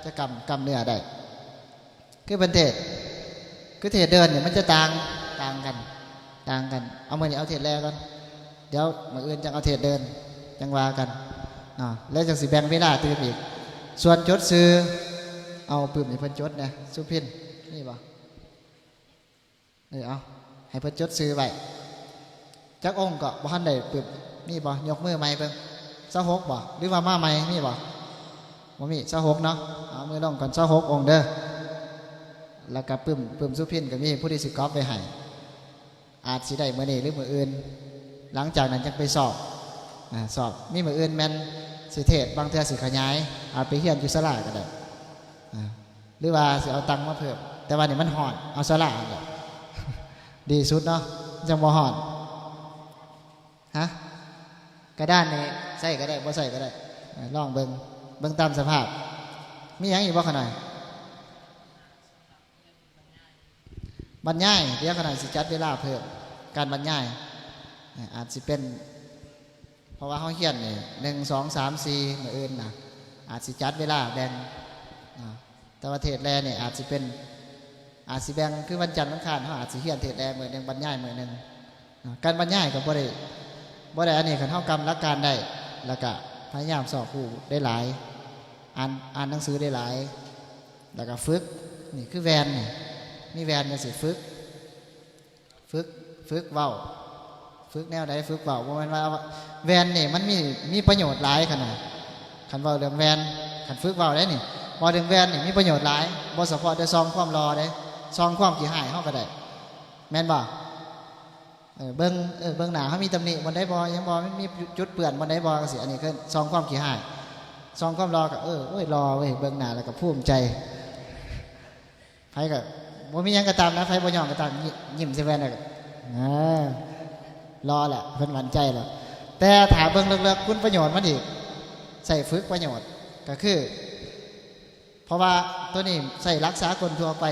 ຈະກຳ ກຳເນື້ອໄດ້. ຄືເພິ່ນເທດ ຄືເທດເດີນນີ້ມັນຈະຕ່າງ ຕ່າງກັນ ຕ່າງກັນ. ເອົາ ມື້ນີ້ເອົາເທດແລ່ກ່ອນ ດຽວມື້ອື່ນຈັ່ງເອົາເທດເດີນ ຈັ່ງວ່າກັນເນາະ ແລ້ວຈັ່ງຊິແບ່ງເວລາຕື່ມອີກ. ສ່ວນຈົດຊື່ ເອົາປຶ້ມໃຫ້ເພິ່ນຈົດແດ່ ສຸພິນ ມີບໍ່? ເອີ ເອົາ ໃຫ້ເພິ່ນຈົດຊື່ໄວ້. ຈັກອົງເກາະ ບໍ່ທັນໄດ້ປຶ້ມ ມີບໍ່? ຍົກມືໃໝ່ເບິ່ງ. ຊາວຫົກບໍ່? ຫຼືວ່າມາໃໝ່ ມີບໍ່? ບໍ່ມີ. ຊາວຫົກເນາະ ເອົາມືລົງກ່ອນ ຊາວຫົກອົງເດີ. ແລ້ວກໍປຶ້ມ ປຶ້ມສຸພິນກໍມີ ຜູ້ທີ່ຊິກອບໄວ້ໃຫ້ ອາດຊິໄດ້ມື້ນີ້ ຫຼື ມື້ອື່ນ. ຫຼັງຈາກນັ້ນຈັ່ງໄປສອບ ອາ ສອບ ມີມື້ອື່ນແມ່ນຊິເທດ ບາງເທື່ອຊິຂະຫຍາຍ ອາດໄປຮຽນຢູ່ສາລາກໍໄດ້ ອາ ຫຼືວ່າຊິເອົາຕັງມາເພີ່ມ. ແຕ່ວ່ານີ້ມັນຮ້ອນ ເອົາສາລາຫັ້ນແຫຼະ ດີສຸດເນາະ ຈັ່ງບໍ່ຮ້ອນ. ຮະ? ກະດານນີ້ໃຊ້ກໍໄດ້ ບໍ່ໃຊ້ກໍໄດ້ ເອີ ລອງເບິ່ງ ເບິ່ງຕາມສະພາບ. ມີຫຍັງອີກບໍ່ຂະນ້ອຍ? ບັນຍາຍ ດຽວຂະນ້ອຍຊິຈັດເວລາເພີ່ມ ການບັນຍາຍ ອາດຊິເປັນ ເພາະວ່າເຮົາຮຽນນີ້ ໜຶ່ງ ສອງ ສາມ ສີ່ ມື້ອື່ນນະ ອາດຊິຈັດເວລາແບ່ງ ອາ ແຕ່ວ່າເທດແລນີ້ອາດຊິເປັນ ອາດຊິແບ່ງ ຄືວັນຈັນວັນຄານ ເຮົາອາດຊິຮຽນເທດແລມື້ໜຶ່ງ ບັນຍາຍມື້ໜຶ່ງ ການບັນຍາຍກໍບໍ່ໄດ້ ບໍ່ໄດ້ອັນນີ້. ຄັນເຮົາກຳຫຼັກການໄດ້ ແລ້ວກະພະຍາຍາມຊອກຮູ້ໄດ້ຫຼາຍ ອ່ານ ອ່ານໜັງສືໄດ້ຫຼາຍ ແລ້ວກະຝຶກ ນີ້ຄືແວ່ນນີ້ ມີແວ່ນຈັ່ງຊີ້ ຝຶກ ຝຶກ ຝຶກເວົ້າ ຝຶກແນວໃດ? ຝຶກເວົ້າ ບໍ່ແມ່ນວ່າ ແວ່ນນີ້ມັນມີ ມີປະໂຫຍດຫຼາຍຂະໜາດ. ຄັນເວົ້າເລື່ອງແວ່ນ ຄັນຝຶກເວົ້າໄດ້ນີ້ ເວົ້າເລື່ອງແວ່ນນີ້ມີປະໂຫຍດຫຼາຍ ບໍ່ສະເພາະແຕ່ສ່ອງຄວາມຫຼໍ່ເດ້ ສ່ອງຄວາມຂີ້ຮ້າຍເຮົາກໍໄດ້ ແມ່ນບໍ່? ເອີ ເບິ່ງ ເອີ ເບິ່ງໜ້າເຮົາມີຕຳໜິບ່ອນໃດບໍ່ ຫຍັງບໍ່ ມັນມີຈຸດເປື້ອນບ່ອນໃດບໍ່ ຈັ່ງຊີ້. ອັນນີ້ຄືສ່ອງຄວາມຂີ້ຮ້າຍ ສ່ອງຄວາມຫຼໍ່ກໍ ເອີ ໂອ້ຍ ຫຼໍ່ເວີຍ ເບິ່ງໜ້າແລ້ວກໍພູມໃຈ. ໃຜກໍບໍ່ມີຫຍັງກໍຕາມນະ ໃຜບໍ່ຍ້ອງກໍຕາມ ຍິ້ມ ຍິ້ມໃສ່ແວ່ນແລ້ວກໍ ເອີ ຫຼໍ່ແຫຼະ ເພິ່ນໝັ້ນໃຈແລ້ວ. ແຕ່ຖ້າເບິ່ງເລິກໆ ຄຸນປະໂຫຍດມັນອີກ ໃຊ້ຝຶກປະໂຫຍດ ກໍຄື ເພາະວ່າໂຕນີ້ໃຊ້ຫຼັກສາກົນທົ່ວໄປ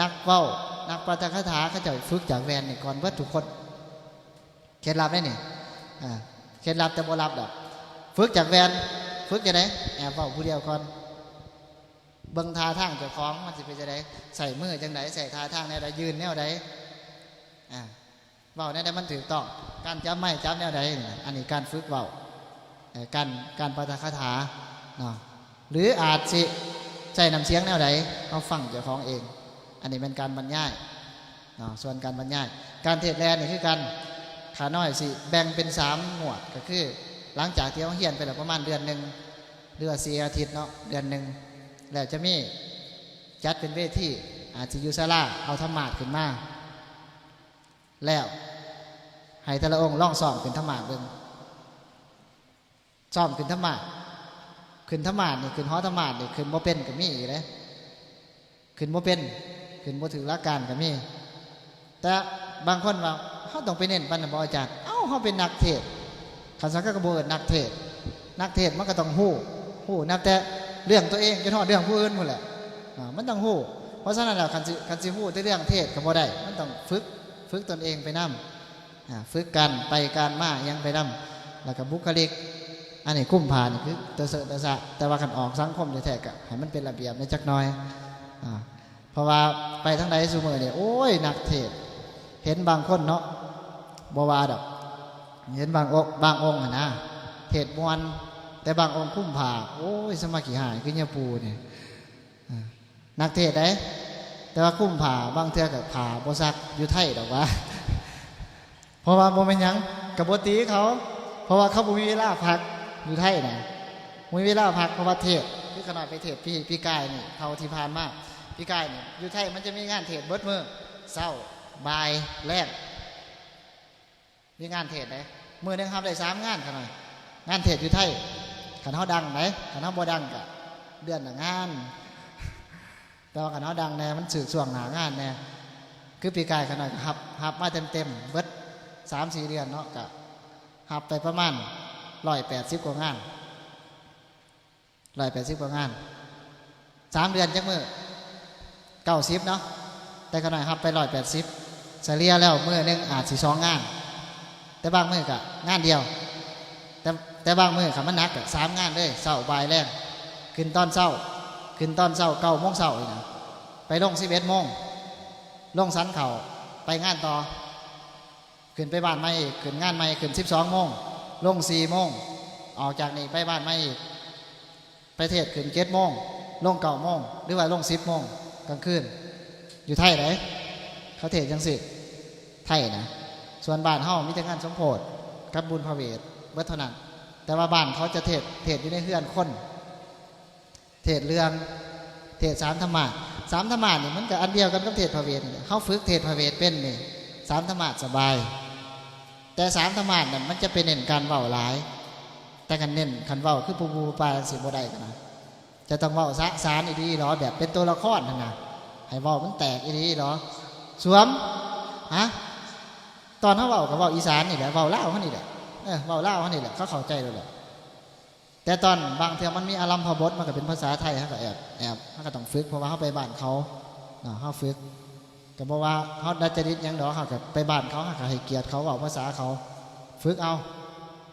ນັກເວົ້າ ນັກປາຖະກະຖາ ເຂົາເຈົ້າຝຶກຈາກແວ່ນນີ້ກ່ອນເບິດທຸກຄົນ. ເຄັດລັບເດ້ນີ້ ອ່າ ເຄັດລັບແຕ່ບໍ່ລັບດອກ ຝຶກຈາກແວ່ນ. ຝຶກຈັ່ງໃດ? ແອບເວົ້າຜູ້ດຽວກ່ອນ ເບິ່ງທ່າທາງເຈົ້າຂອງມັນຊິເປັນຈັ່ງໃດ ໃຊ້ມືຈັ່ງໃດ ໃຊ້ທ່າທາງແນວໃດ ຢືນແນວໃດ ອ່າ ເວົ້າແນວໃດມັນຖືກຕ້ອງ ການຈັບໄມຈັບແນວໃດ. ອັນນີ້ການຝຶກເວົ້າ ເອີ ການ ການປາຖະກະຖາເນາະ ຫຼືອາດຊິໃຊ້ນ້ຳສຽງແນວໃດ ເຮົາຟັງເຈົ້າຂອງເອງ. ອັນນີ້ແມ່ນການບັນຍາຍເນາະ. ສ່ວນການບັນຍາຍ ການເທດແລນີ້ຄືກັນ ຂ້ານ້ອຍຊິແບ່ງເປັນສາມງວດ ກໍຄືຫຼັງຈາກທີ່ເຮົາຮຽນໄປແລ້ວປະມານເດືອນໜຶ່ງ ຫຼືວ່າສີ່ອາທິດເນາະ ເດືອນໜຶ່ງ ແລ້ວຈະມີ ຈັດເປັນເວທີ ອາດຊິຢູ່ສາລາ ເອົາທຳມາດຂຶ້ນມາ ແລ້ວໃຫ້ແຕ່ລະອົງລອງຊ້ອມຂຶ້ນທຳມາດເບິ່ງ. ຊ້ອມຂຶ້ນທຳມາດ ຂຶ້ນທຳມາດນີ້ ຂຶ້ນຫໍທຳມາດນີ້ ຂຶ້ນບໍ່ເປັນກໍມີອີກເດ້. ຂຶ້ນບໍ່ເປັນ ຂຶ້ນບໍ່ຖືກຫຼັກການກໍມີ. ແຕ່ບາງຄົນວ່າ ເຮົາຕ້ອງໄປເນັ້ນປານນັ້ນບໍ່ອາຈານ? ເອົ້າ ເຮົາເປັນນັກເທດ ຄັນຊັ້ນເຂົາກໍບໍ່ເອີ້ນນັກເທດ. ນັກເທດມັນກໍຕ້ອງຮູ້ ຮູ້ນັບແຕ່ເລື່ອງຕົວເອງ ຈົນຮອດເລື່ອງຜູ້ອື່ນພຸ້ນແຫຼະ. ອາ ມັນຕ້ອງຮູ້. ເພາະສະນັ້ນແລ້ວ ຄັນຊິ ຄັນຊິຮູ້ແຕ່ເລື່ອງເທດກໍບໍ່ໄດ້ ມັນຕ້ອງຝຶກ ຝຶກຕົນເອງໄປນຳ. ອາ ຝຶກການໄປການມາຫຍັງໄປນຳ ແລ້ວກໍບຸກຄະລິກ. ອັນນີ້ກຸມພານີ້ຄືຕະເສະຕະສະ ແຕ່ວ່າຄັນອອກສັງຄົມແທ້ໆ ກໍໃຫ້ມັນເປັນລະບຽບແດ່ຈັກໜ່ອຍ. ອາ ເພາະວ່າໄປທາງໃດຊຸມື້ນີ້ ໂອ້ຍ ນັກເທດ ເຫັນບາງຄົນເນາະ ບໍ່ວ່າດອກ ເຫັນບາງອົງ ບາງອົງຫັ້ນນະ ເທດມ່ວນ ແຕ່ບາງອົງກຸມພາ ໂອ້ຍ ສະມາຂີ້ຮ້າຍຄືຍາປູ່ນີ້. ອາ ນັກເທດໃດ ແຕ່ວ່າກຸມພາ ບາງເທື່ອກໍຜ້າບໍ່ຊັກ ຢູ່ໄທດອກວ່າ. ເພາະວ່າບໍ່ແມ່ນຫຍັງ ກໍບໍ່ຕີເຂົາ ເພາະວ່າເຂົາບໍ່ມີເວລາພັກ ຢູ່ໄທນະ ບໍ່ມີເວລາພັກ ເພາະວ່າເທດ ຄືຂະນ້ອຍໄປເທດປີ ປີກາຍນີ້ ເທົ່າທີ່ຜ່ານມາ ປີກາຍນີ້ ຢູ່ໄທມັນຈະມີງານເທດເບິດມື້ ເຊົ້າ ບ່າຍ ແລງ ມີງານເທດໃດ ມື້ໜຶ່ງຮັບໄດ້ສາມງານຂະນ້ອຍ ງານເທດຢູ່ໄທ. ຄັນເຮົາດັງໃດ ຄັນເຮົາບໍ່ດັງກະເດືອນລະງານ ແຕ່ວ່າຄັນເຮົາດັງແດ່ ມັນຖືກຊ່ວງໜ້າງານແດ່. ຄືປີກາຍຂະນ້ອຍກໍຮັບ ຮັບມາເຕັມໆເບິດສາມສີ່ເດືອນເນາະ ກະຮັບໄປປະມານຮ້ອຍແປດສິບກວ່າງານ. ຮ້ອຍແປດສິບກວ່າງານ ສາມເດືອນຈັກມື້ ເກົ້າສິບເນາະ ແຕ່ຂະນ້ອຍຮັບໄປຮ້ອຍແປດສິບ ສະເລ່ຍແລ້ວມື້ໜຶ່ງອາດຊິສອງງານ ແຕ່ບາງມື້ກະງານດຽວ ແຕ່ ແຕ່ບາງມື້ຄັນມັນໜັກກະສາມງານເລີຍ ເຊົ້າ ບ່າຍ ແລງ. ຂຶ້ນຕອນເຊົ້າ ຂຶ້ນຕອນເຊົ້າເກົ້າໂມງເຊົ້ານີ້ນະ ໄປລົງສິບເອັດໂມງ ລົງສັນເຂົ້າ ໄປງານຕໍ່. ຂຶ້ນໄປບ້ານໃໝ່ອີກ ຂຶ້ນງານໃໝ່ ຂຶ້ນສິບສອງໂມງ ລົງສີ່ໂມງ ອອກຈາກນີ້ໄປບ້ານໃໝ່ອີກ ໄປເທດຂຶ້ນເຈັດໂມງ ລົງເກົ້າໂມງ ຫຼືວ່າລົງສິບໂມງກາງຄືນ. ຢູ່ໄທໃດ ເຂົາເທດຈັ່ງຊີ້ ໄທນະ. ສ່ວນບ້ານເຮົາມີແຕ່ງານສົມໂພດກັບບຸນພະເວດເບິດເທົ່ານັ້ນ ແຕ່ວ່າບ້ານເຂົາຈະເທດ ເທດຢູ່ໃນເຮືອນຄົນ. ເທດເລື່ອງ ເທດສາມທຳມາດ ສາມທຳມາດນີ້ມັນກໍອັນດຽວກັນກັບເທດພະເວດນີ້ແຫຼະ. ເຮົາຝຶກເທດພະເວດເປັນນີ້ ສາມທຳມາດສະບາຍ. ແຕ່ສາມທຳມາດນັ້ນມັນຈະໄປເນັ້ນການເວົ້າຫຼາຍ ແຕ່ຄັນເນັ້ນ ຄັນເວົ້າຄືປູປູປາປາຈັ່ງຊີ້ບໍ່ໄດ້ກັນນະ. ຈະຕ້ອງເວົ້າສະສານອີ່ຫຼີຫຼໍ ແບບເປັນຕົວລະຄອນຫັ້ນນະ ໃຫ້ເວົ້າມັນແຕກອີ່ຫຼີຫຼໍ. ສວມ ຮະ ຕອນເຮົາເວົ້າກໍເວົ້າອີສານນີ້ແຫຼະ ເວົ້າລາວເຮົານີ້ແຫຼະ ເອີ ເວົ້າລາວເຮົານີ້ແຫຼະ ເຂົາເຂົ້າໃຈໂລດແຫຼະ. ແຕ່ຕອນບາງເທື່ອມັນມີອາລັມພະບົດ ມັນກໍເປັນພາສາໄທ ເຮົາກໍແອບ ແອບ ເຮົາກໍຕ້ອງຝຶກ ເພາະວ່າເຮົາໄປບ້ານເຂົາເນາະ ເຮົາຝຶກ ກໍບໍ່ວ່າເຮົາດັດຈະລິດຫຍັງດອກ ເຮົາກໍໄປບ້ານເຂົາ ເຮົາກໍໃຫ້ກຽດເຂົາ ເວົ້າພາສາເຂົາ ຝຶກເອົາ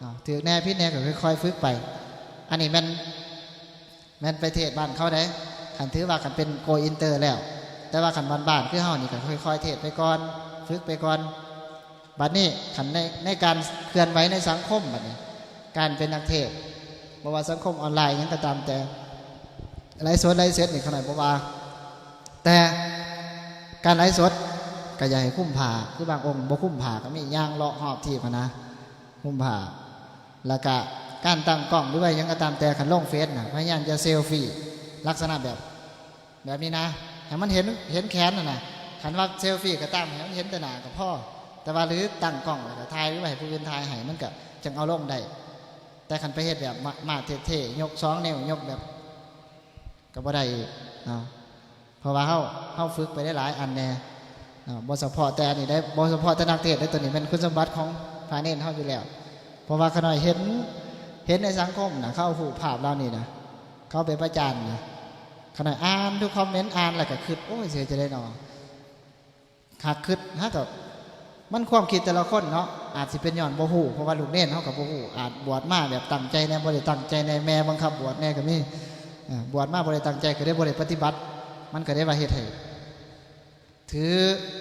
ເນາະ ຖືກແດ່ຜິດແດ່ກໍຄ່ອຍໆຝຶກໄປ. ອັນນີ້ແມ່ນ ແມ່ນໄປເທດບ້ານເຂົາເດ້ ຄັນຖືວ່າຄັນເປັນໂກອິນເຕີແລ້ວ. ແຕ່ວ່າຄັນບ້ານໆຄືເຮົານີ້ ກໍຄ່ອຍໆເທດໄປກ່ອນ ຝຶກໄປກ່ອນ. ບັດນີ້ຄັນໃນ ໃນການເຄື່ອນໄຫວໃນສັງຄົມ ບັດນີ້ການເປັນນັກເທດ ບໍ່ວ່າສັງຄົມອອນລາຍຫຍັງກໍຕາມແຕ່ ໄລຟ໌ສົດໄລຟ໌ເຊັດນີ້ຂະໜ້ອຍບໍ່ວ່າ ແຕ່ການໄລຟ໌ສົດກໍຢ່າໃຫ້ຄຸມຜ້າ ຄືບາງອົງບໍ່ຄຸມຜ້າກໍມີ ຍ່າງເລາະຮອບທີບຫັ້ນນະ ຄຸມຜ້າ. ແລ້ວກະການຕັ້ງກ້ອງ ຫຼືວ່າຫຍັງກໍຕາມແຕ່ ຄັນລົງເຟສນະ ພະຍາຍາມຈະເຊລຟີລັກສະນະແບບ ແບບນີ້ນະ ໃຫ້ມັນເຫັນ ເຫັນແຂນຫັ້ນນະ. ຄັນວ່າເຊລຟີກໍຕາມ ໃຫ້ມັນເຫັນແຕ່ໜ້າກໍພໍ ແຕ່ວ່າ ຫຼືຕັ້ງກ້ອງແລ້ວກໍຖ່າຍ ຫຼືວ່າໃຫ້ຜູ້ອື່ນຖ່າຍໃຫ້ ມັນກໍຈັ່ງເອົາລົງໄດ້. ແຕ່ຄັນໄປເຮັດແບບມາ ມາດເທ່ໆ ຍົກສອງນິ້ວ ຍົກແບບ ກໍບໍ່ໄດ້ອີກເນາະ ເພາະວ່າເຮົາ ເຮົາຝຶກໄປໄດ້ຫຼາຍອັນແດ່ເນາະ ບໍ່ສະເພາະແຕ່ອັນນີ້ໄດ້ ບໍ່ສະເພາະແຕ່ນັກເທດເດ້ ຕົວນີ້ແມ່ນຄຸນສົມບັດຂອງພະເນນເຮົາຢູ່ແລ້ວ. ເພາະວ່າຂະນ້ອຍເຫັນ ເຫັນໃນສັງຄົມນະ ເຂົາເອົາຮູບພາບເຫຼົ່ານີ້ນະ ເຂົາໄປປະຈານນະ ຂະນ້ອຍອ່ານທຸກຄອມເມັນ ອ່ານແລ້ວກໍຄິດ ໂອ້ຍ ຊິເຮັດຈັ່ງໃດນໍ ຫາກຄິດ ຫາກ ກໍ ມັນຄວາມຄິດແຕ່ລະຄົນເນາະ ອາດຊິເປັນຍ້ອນບໍ່ຮູ້ ເພາະວ່າລູກເນນເຮົາກໍບໍ່ຮູ້ ອາດບວດມາແບບຕັ້ງໃຈແດ່ ບໍ່ໄດ້ຕັ້ງໃຈແດ່ ແມ່ບັງຄັບບວດແດ່ກໍມີ ເອີ ບວດມາບໍ່ໄດ້ຕັ້ງໃຈ ກໍເລີຍບໍ່ໄດ້ປະຕິບັດ ມັນກໍໄດ້ວ່າເຮັດໃຫ້ ຖື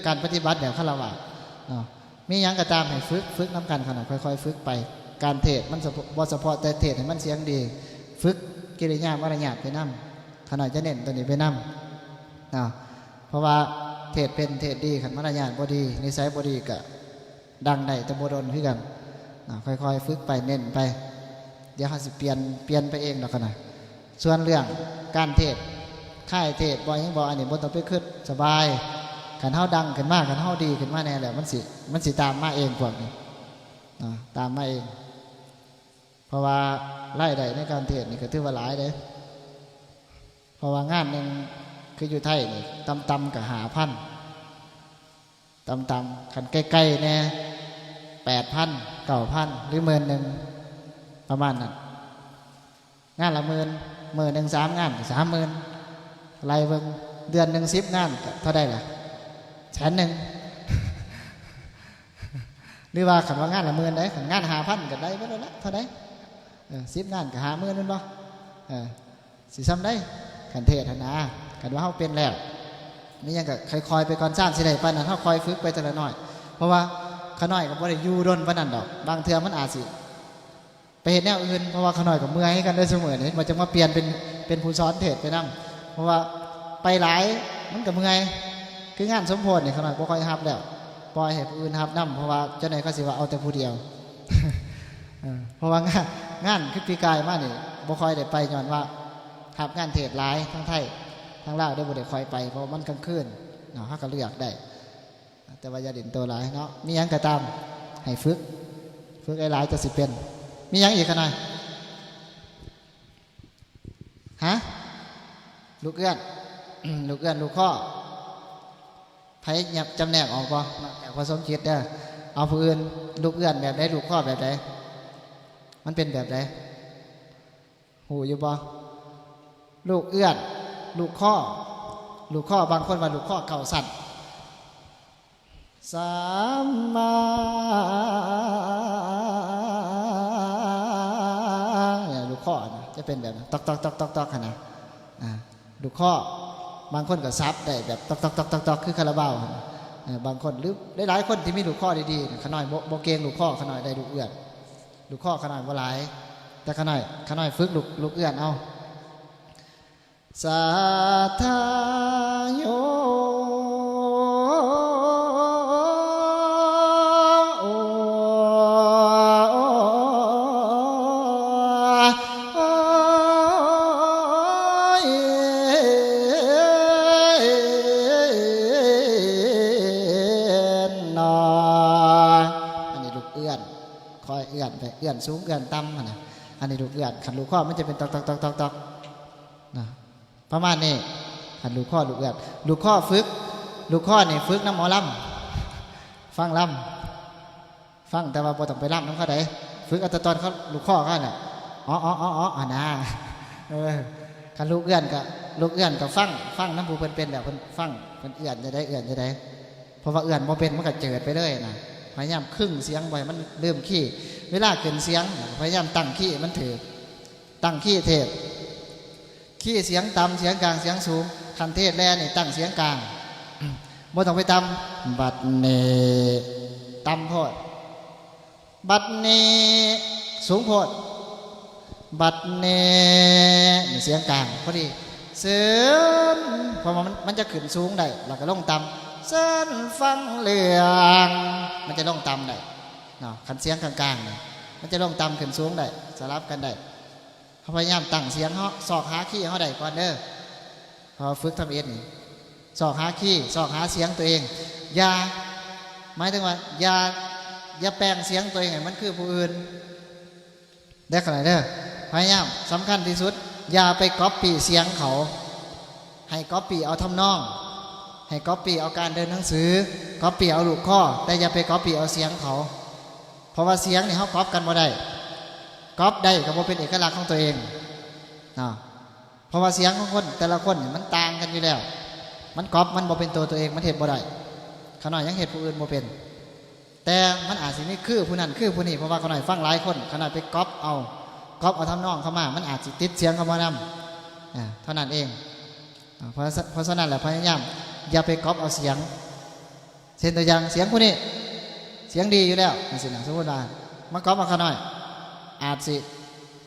ການປະຕິບັດແບບຄາລະວາດເນາະ. ມີຫຍັງກໍຕາມໃຫ້ຝຶກ ຝຶກນຳກັນຂະໜາດ ຄ່ອຍໆຝຶກໄປ. ການເທດມັນສະເພາະ ບໍ່ສະເພາະແຕ່ເທດໃຫ້ມັນສຽງດີ ຝຶກກິລິຍາມາລະຍາດໄປນຳ ຂະໜາດຈະເນັ້ນຕົວນີ້ໄປນຳເນາະ. ເພາະວ່າເທດເປັນເທດດີ ຄັນມາລະຍາດບໍ່ດີ ນິໄສບໍ່ດີ ກະດັງໄດ້ແຕ່ບໍ່ດົນຄືກັນເນາະ. ຄ່ອຍໆຝຶກໄປ ເນັ້ນໄປ ດຽວເຮົາຊິປ່ຽນ ປ່ຽນໄປເອງດອກຂະໜາດ. ສ່ວນເລື່ອງການເທດ ຄ້າຍເທດບໍ່ຫຍັງບໍ່ ອັນນີ້ບໍ່ຕ້ອງໄປຄິດ ສະບາຍ. ຄັນເຮົາດັງຂຶ້ນມາ ຄັນເຮົາດີຂຶ້ນມາແດ່ແລ້ວ ມັນຊິ ມັນຊິຕາມມາເອງພວກນີ້ເນາະ ຕາມມາເອງ. ເພາະວ່າລາຍໄດ້ໃນການເທດນີ້ກໍຖືວ່າຫຼາຍເດ້ ເພາະວ່າງານໜຶ່ງ ຄືຢູ່ໄທນີ້ ຕ່ຳໆກໍຫ້າພັນ ຕ່ຳໆ ຄັນໃກ້ໆແດ່ ແປດພັນ ເກົ້າພັນ ຫຼື ໝື່ນໜຶ່ງ ປະມານນັ້ນ. ງານລະໝື່ນ ມື້ໜຶ່ງສາມງານກໍສາມໝື່ນ ໄລ່ເບິ່ງ ເດືອນໜຶ່ງສິບງານກໍເທົ່າໃດລະ ແສນໜຶ່ງ ຫຼືວ່າຄັນວ່າງານລະໝື່ນເດ້ ຄັນງານຫ້າພັນກໍໄດ້ເບິດແລ້ວລະ ເທົ່າໃດ ເອີ ສິບງານກໍຫ້າໝື່ນແມ່ນບໍ່ ເອີ ຊິສ່ຳໃດ ຄັນເທດຫັ້ນນາ. ຄັນວ່າເຮົາເປັນແລ້ວ ມີຫຍັງກໍຄ່ອຍໆໄປກ່ອນ ຊານຊິໄດ້ປານນັ້ນ ເຮົາຄ່ອຍຝຶກໄປເທື່ອລະໜ້ອຍ ເພາະວ່າຂ້ານ້ອຍກໍບໍ່ໄດ້ຢູ່ດົນປານນັ້ນດອກ ບາງເທື່ອມັນອາດຊິ ໄປເຮັດແນວອື່ນ ເພາະວ່າຂ້ານ້ອຍກໍເມື່ອຍຄືກັນເດ້ ຊຸມື້ນີ້ ເຫັນບໍ່ ຈັ່ງມາປ່ຽນເປັນ ເປັນຜູ້ສອນເທດໄປນຳ ເພາະວ່າໄປຫຼາຍມັນກໍເມື່ອຍ. ຄືງານສົມໂພດນີ້ ຂ້ານ້ອຍບໍ່ຄ່ອຍຮັບແລ້ວ ປ່ອຍໃຫ້ຜູ້ອື່ນຮັບນຳ ເພາະວ່າຈັ່ງໃດເຂົາຊິວ່າເອົາແຕ່ຜູ້ດຽວ ເອີ ເພາະວ່າງານ ງານຄືປີກາຍມານີ້ ບໍ່ຄ່ອຍໄດ້ໄປ ຍ້ອນວ່າຮັບງານເທດຫຼາຍ ທາງໄທ ທາງລາວເດ້ ບໍ່ໄດ້ຄ່ອຍໄປ ເພາະວ່າມັນກາງຄືນເນາະ ເຮົາກໍເລືອກໄດ້. ແຕ່ວ່າຢ່າຫຼິ້ນໂຕຫຼາຍເນາະ ມີຫຍັງກໍຕາມໃຫ້ຝຶກ ຝຶກຫຼາຍໆ ຈະຊິເປັນ. ມີຫຍັງອີກຂະນ້ອຍ? ຮະ? ລູກເອື້ອນ ລູກເອື້ອນ ລູກຄໍ້ ໃຜຍັບຈຳແນກອອກບໍ່? ນອກຈາກພໍ່ສົມຈິດເດີ ເອົາຜູ້ອື່ນ ລູກເອື້ອນແບບໃດ? ລູກຄໍ້ແບບໃດ? ມັນເປັນແບບໃດ? ຮູ້ຢູ່ບໍ່? ລູກເອື້ອນ ລູກຄໍ້ ລູກຄໍ້ ບາງຄົນວ່າລູກຄໍ້ເກົ້າຊັ້ນ ສາມມາ ເອີ ລູກຄໍ້ນະ ຈະເປັນແບບນັ້ນ ຕອກໆໆໆ ຫັ້ນນະ ອາ ລູກຄໍ້ ບາງຄົນກໍສັບໄດ້ແບບຕອກໆໆໆ ຄືຄາລາບາວຫັ້ນນະ ເອີ ບາງຄົນ ຫຼື ຫຼາຍໆຄົນທີ່ມີລູກຄໍ້ດີໆ ຂະນ້ອຍບໍ່ ບໍ່ເກັ່ງລູກຄໍ້ ຂະນ້ອຍໄດ້ລູກເອື້ອນ ລູກຄໍ້ຂະນ້ອຍບໍ່ຫຼາຍ ແຕ່ຂະນ້ອຍ ຂະນ້ອຍຝຶກລູກ ລູກເອື້ອນເອົາ ສາທາໂຍ ໂອ ໂອ ໂອ ເນາະ ອັນນີ້ລູກເອື້ອນ ຄ່ອຍເອື້ອນໄປ ເອື້ອນສູງເອື້ອນຕ່ຳຫັ້ນນະ ອັນນີ້ລູກເອື້ອນ ຄັນລູກຄໍ້ມັນຈະເປັນຕອກໆໆໆ ນະ ປະມານນີ້ ຄັນລູກຄໍ້ ລູກເອື້ອນ ລູກຄໍ້ຝຶກ ລູກຄໍ້ນີ້ຝຶກນຳໝໍລຳ ຟັງລຳ ຟັງ ແຕ່ວ່າບໍ່ຕ້ອງໄປລຳນຳເຂົາໃດ ຝຶກເອົາແຕ່ຕອນເຂົາ ລູກຄໍ້ເຂົາຫັ້ນແຫຼະ ອໍໆໆໆ ຫັ້ນນາ ເອີ ຄັນລູກເອື້ອນກໍ ລູກເອື້ອນກໍຟັງ ຟັງນຳຜູ້ເພິ່ນເປັນແລ້ວ ເພິ່ນຟັງ ເພິ່ນເອື້ອນຈັ່ງໃດ ເອື້ອນຈັ່ງໃດ ເພາະວ່າເອື້ອນບໍ່ເປັນ ມັນກໍເຈີດໄປເລີຍນະ. ພະຍາຍາມຄຶງສຽງ ບໍ່ໃຫ້ມັນລືມຄີ ເວລາຂຶ້ນສຽງ ພະຍາຍາມຕັ້ງຄີໃຫ້ມັນຖືກ ຕັ້ງຄີເທດ ຄີສຽງຕ່ຳ ສຽງກາງ ສຽງສູງ ຄັນເທດແລນີ້ຕັ້ງສຽງກາງ ບໍ່ຕ້ອງໄປຕ່ຳ ບັດນີ້ ຕ່ຳໂພດ ບັດນີ້ ສູງໂພດ ບັດນີ້ ນີ້ສຽງກາງພໍດີ ເຊີນ ເພາະວ່າມັນ ມັນຈະຂຶ້ນສູງໄດ້ ແລ້ວກໍລົງຕ່ຳ ເຊີນຟັງເລື່ອງ ມັນຈະລົງຕ່ຳໄດ້ເນາະ ຄັນສຽງກາງໆນີ້ ມັນຈະລົງຕ່ຳຂຶ້ນສູງໄດ້ ສະຫຼັບກັນໄດ້. ເຮົາພະຍາຍາມຕັ້ງສຽງເຮົາ ຊອກຫາຄີເຮົາໄດ້ກ່ອນເດີ ເຮົາຝຶກທຳອິດນີ້ ຊອກຫາຄີ ຊອກຫາສຽງຕົວເອງ ຢ່າ ໝາຍເຖິງວ່າ ຢ່າ ຢ່າແປງສຽງຕົວເອງໃຫ້ມັນຄືຜູ້ອື່ນ ເດີ ຂະນ້ອຍເດີ ພະຍາຍາມ ສຳຄັນທີ່ສຸດ ຢ່າໄປກັອບປີ້ສຽງເຂົາ ໃຫ້ກັອບປີ້ເອົາທຳນອງ ໃຫ້ກັອບປີ້ເອົາການເດີນໜັງສື ກັອບປີ້ເອົາລູກຄໍ້ ແຕ່ຢ່າໄປກັອບປີ້ເອົາສຽງເຂົາ ເພາະວ່າສຽງນີ້ເຮົາກັອບກັນບໍ່ໄດ້ ກັອບໄດ້ກໍບໍ່ເປັນເອກະລັກຂອງຕົວເອງເນາະ ເພາະວ່າສຽງຂອງຄົນແຕ່ລະຄົນນີ້ມັນຕ່າງກັນຢູ່ແລ້ວ ມັນກັອບ ມັນບໍ່ເປັນໂຕຕົວເອງ ມັນເຮັດບໍ່ໄດ້ ຂະນ້ອຍຍັງເຮັດຜູ້ອື່ນບໍ່ເປັນ ແຕ່ມັນອາດຊິມີຄືຜູ້ນັ້ນຄືຜູ້ນີ້ ເພາະວ່າຂະນ້ອຍຟັງຫຼາຍຄົນ ຂະນ້ອຍໄປກັອບເອົາ ກັອບເອົາທຳນອງເຂົາມາ ມັນອາດຊິຕິດສຽງເຂົາມານຳ ອາ ເທົ່ານັ້ນເອງ ອາ ເພາະ ເພາະສະນັ້ນແຫຼະ ພະຍາຍາມຢ່າໄປກັອບເອົາສຽງ ເຊັ່ນຕົວຢ່າງ ສຽງຜູ້ນີ້ສຽງດີຢູ່ແລ້ວ ຈັ່ງຊີ້ນະ ສົມມຸດວ່າມາກັອບເອົາຂະນ້ອຍ ອາດຊິ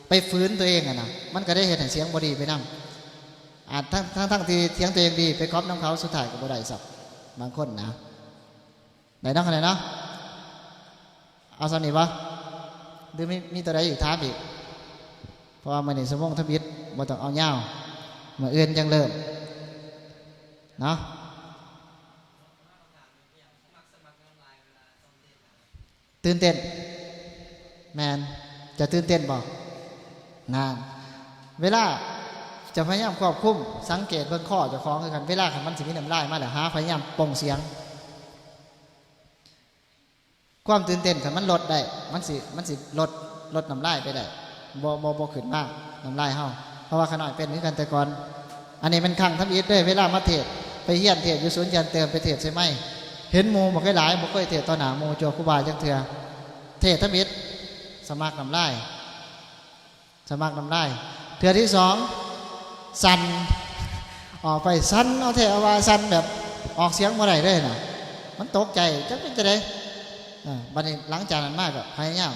ໄປຝືນຕົວເອງຫັ້ນນະ ມັນກໍໄດ້ເຮັດໃຫ້ສຽງບໍ່ດີໄປນຳ ອາດທັງ ທັງໆທີ່ສຽງຕົວເອງດີ ໄປກັອບນຳເຂົາ ສຸດທ້າຍກໍບໍ່ໄດ້ຊ້ຳ ບາງຄົນນະ ໄດ້ເນາະ ໄດ້ເນາະ ເອົາສ່ຳນີ້ບໍ່ ຫຼືມີ ມີຕົວໃດອີກ ຖາມອີກ ເພາະວ່າມື້ນີ້ຊົ່ວໂມງທຳອິດ ບໍ່ຕ້ອງເອົາຍາວ ມື້ອື່ນຈັ່ງເລີ່ມ. ເນາະ. ຕື່ນເຕັ້ນ ແມ່ນ ເຈົ້າຕື່ນເຕັ້ນບໍ່? ນັ້ນ ເວລາເຈົ້າພະຍາຍາມຄວບຄຸມ ສັງເກດເບິ່ງຄໍເຈົ້າຂອງຄືກັນ ເວລາຄັນມັນຊິມີນ້ຳລາຍມາແລ້ວ ຫາພະຍາຍາມປ່ອງສຽງ ຄວາມຕື່ນເຕັ້ນຄັນມັນລົດໄດ້ ມັນຊິ ມັນຊິລົດ ລົດນ້ຳລາຍໄປໄດ້ ບໍ່ ບໍ່ ບໍ່ຂຶ້ນມານ້ຳລາຍເຮົາ ເພາະວ່າຂ້ານ້ອຍເປັນຄືກັນແຕ່ກ່ອນ. ອັນນີ້ແມ່ນຄັ້ງທຳອິດເດ້ ເວລາມາເທດ ໄປຮຽນເທດຢູ່ສູນຈະເຕີມ ໄປເທດໃສ່ໄມ ເຫັນໝູ່ບໍ່ເຄີຍຫຼາຍ ບໍ່ເຄີຍເທດຕໍ່ໜ້າໝູ່ຈົວຄູບາຈັກເທື່ອ ເທດທຳອິດ ສະໝັກນ້ຳລາຍ ສະໝັກນ້ຳລາຍ ເທື່ອທີສອງ ສັ່ນ ອອກໄປສັ່ນ ເອົາແທ້ເອົາວ່າ ສັ່ນແບບອອກສຽງບໍ່ໄດ້ເລີຍນະ ມັນຕົກໃຈ ຈັກເປັນຈັ່ງໃດ. ເອີ ບັດນີ້ຫຼັງຈາກນັ້ນມາກໍພະຍາຍາມ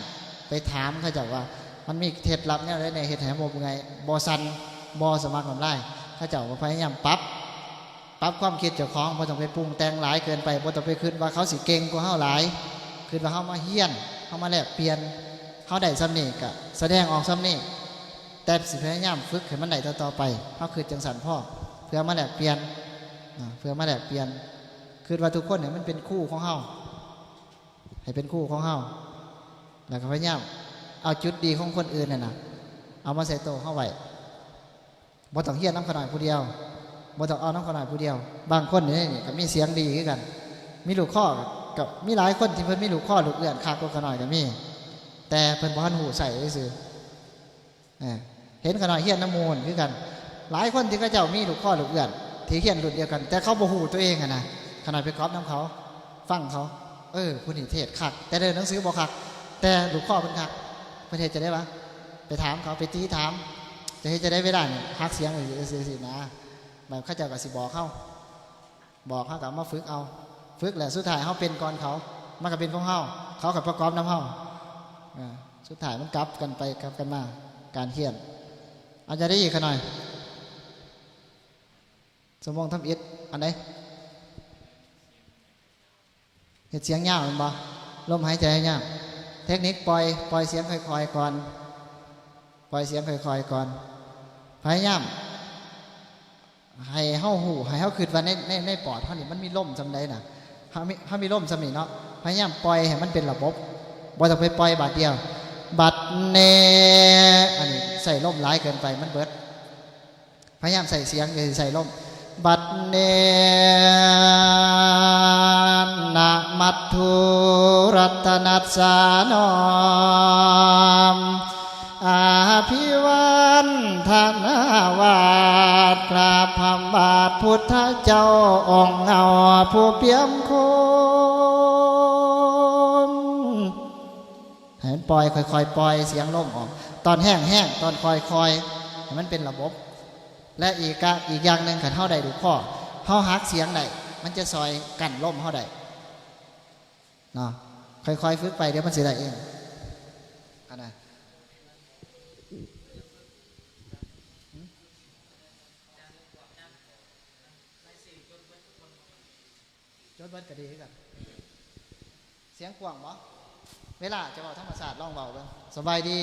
ໄປຖາມເຂົາເຈົ້າວ່າ ມັນມີເທັດລັບແນວໃດແດ່ເຮັດໃຫ້ບໍ່ເມື່ອຍ ບໍ່ສັ່ນ ບໍ່ສະໝັກນ້ຳລາຍ ເຂົາເຈົ້າກໍພະຍາຍາມປັບ ປັບຄວາມຄິດເຈົ້າຂອງ ບໍ່ຕ້ອງໄປປຸງແຕ່ງຫຼາຍເກີນໄປ ບໍ່ຕ້ອງໄປຄິດວ່າເຂົາຊິເກັ່ງກວ່າເຮົາຫຼາຍ ຄິດວ່າເຮົາມາຮຽນ ເຮົາມາແລກປ່ຽນ ເຮົາໄດ້ສ່ຳນີ້ກະສະແດງອອກສ່ຳນີ້ ແຕ່ຊິພະຍາຍາມຝຶກໃຫ້ມັນໄດ້ຕໍ່ໆໄປ ເຮົາຄິດຈັ່ງຊັ້ນພໍ ເພື່ອມາແລກປ່ຽນ ເພື່ອມາແລກປ່ຽນ ຄິດວ່າທຸກຄົນໃຫ້ມັນເປັນຄູຂອງເຮົາ ໃຫ້ເປັນຄູຂອງເຮົາ ແລ້ວກໍພະຍາຍາມເອົາຈຸດດີຂອງຄົນອື່ນນັ້ນນະ ເອົາມາໃສ່ໂຕເຮົາໄວ້. ບໍ່ຕ້ອງຮຽນນຳຂ້ານ້ອຍຜູ້ດຽວ ບໍ່ຕ້ອງເອົານຳຂ້ານ້ອຍຜູ້ດຽວ ບາງຄົນນີ້ກໍມີສຽງດີຄືກັນ ມີລູກຄໍ ກໍມີຫຼາຍຄົນທີ່ເພິ່ນມີລູກຄໍລູກເອື້ອນຄັກກວ່າຂ້ານ້ອຍກໍມີ ແຕ່ເພິ່ນບໍ່ທັນຮູ້ໃຊ້ຊື່ໆ ເອີ ເຫັນຂ້ານ້ອຍຮຽນນຳໝູ່ຄືກັນ ຫຼາຍຄົນທີ່ເຂົາເຈົ້າມີລູກຄໍລູກເອື້ອນທີ່ຮຽນລຸ້ນດຽວກັນ ແຕ່ເຂົາບໍ່ຮູ້ຕົວເອງຫັ້ນນະ ຂ້ານ້ອຍໄປກອບນຳເຂົາ ຟັງເຂົາ ເອີ ຜູ້ນີ້ເທດຄັກ ແຕ່ເດີໜັງສືບໍ່ຄັກ ແຕ່ລູກຄໍເພິ່ນຄັກ ເພິ່ນເຮັດຈັ່ງໃດວະ? ໄປຖາມເຂົາ ໄປຕິຖາມ ຈະເຮັດຈັ່ງໃດເວລານີ້ ຮັກສຽງຈັ່ງຊີ້ນະ ແບບເຂົາເຈົ້າກໍຊິບອກເຮົາ ບອກ ເຮົາກໍເອົາມາຝຶກເອົາ ຝຶກແລ້ວສຸດທ້າຍເຮົາເປັນກ່ອນເຂົາ ມັນກໍເປັນຂອງເຮົາ ເຂົາກໍປະກອບນຳເຮົາ ເອີ ສຸດທ້າຍມັນກັບກັນໄປກັບກັນມາ ການຮຽນ. ເອົາໃຈໄດ້ອີກຂ້ານ້ອຍ ຊົ່ວໂມງທຳອິດ ອັນໃດ? ເຮັດສຽງຍາວແມ່ນບໍ່? ລົມຫາຍໃຈຍາວ. ເທັກນິກປ່ອຍ ປ່ອຍສຽງຄ່ອຍໆກ່ອນ ປ່ອຍສຽງຄ່ອຍໆກ່ອນ. ພະຍາຍາມໃຫ້ເຮົາຮູ້ ໃຫ້ເຮົາຄິດວ່າໃນ ໃນ ໃນປອດເຮົານີ້ມັນມີລົມສ່ຳໃດນະ. ເຮົາມີ ເຮົາມີລົມສ່ຳນີ້ເນາະ. ພະຍາຍາມປ່ອຍໃຫ້ມັນເປັນລະບົບ. ບໍ່ຕ້ອງໄປປ່ອຍບາດດຽວ. ບັດແນ່ ອັນນີ້ໃສ່ລົມຫຼາຍເກີນໄປ ມັນເບິດ. ພະຍາຍາມໃສ່ສຽງ ຢ່າໃສ່ລົມ. ບັດແນ່ ນະມັດຖຸລັດຕະນັດສາ ນ້ອມອາພິວັນທະນາບາດ ກາບຄຳບາດພຸດທະເຈົ້າ ອົງເງົາຜູ້ປ່ຽມຄຸນ. ໃຫ້ມັນປ່ອຍ ຄ່ອຍໆປ່ອຍສຽງລົມອອກ ຕອນແຫ້ງໆ ຕອນຄ່ອຍໆ ໃຫ້ມັນເປັນລະບົບ. ແລະ ອີກກະ ອີກຢ່າງໜຶ່ງ ຄັນເຮົາໄດ້ລູກຄໍ ເຮົາຫັກສຽງໄດ້ ມັນຈະຊ່ອຍກັ້ນລົມເຮົາໄດ້ເນາະ. ຄ່ອຍໆຝຶກໄປ ດຽວມັນຊິໄດ້ເອງ. ອັນນະ ຈົດເບິດກໍດີຄືກັນ. ສຽງກວ້າງບໍ່? ເວລາຈະເວົ້າທຳມະຊາດ ລອງເວົ້າເບິ່ງ. ສະບາຍດີ.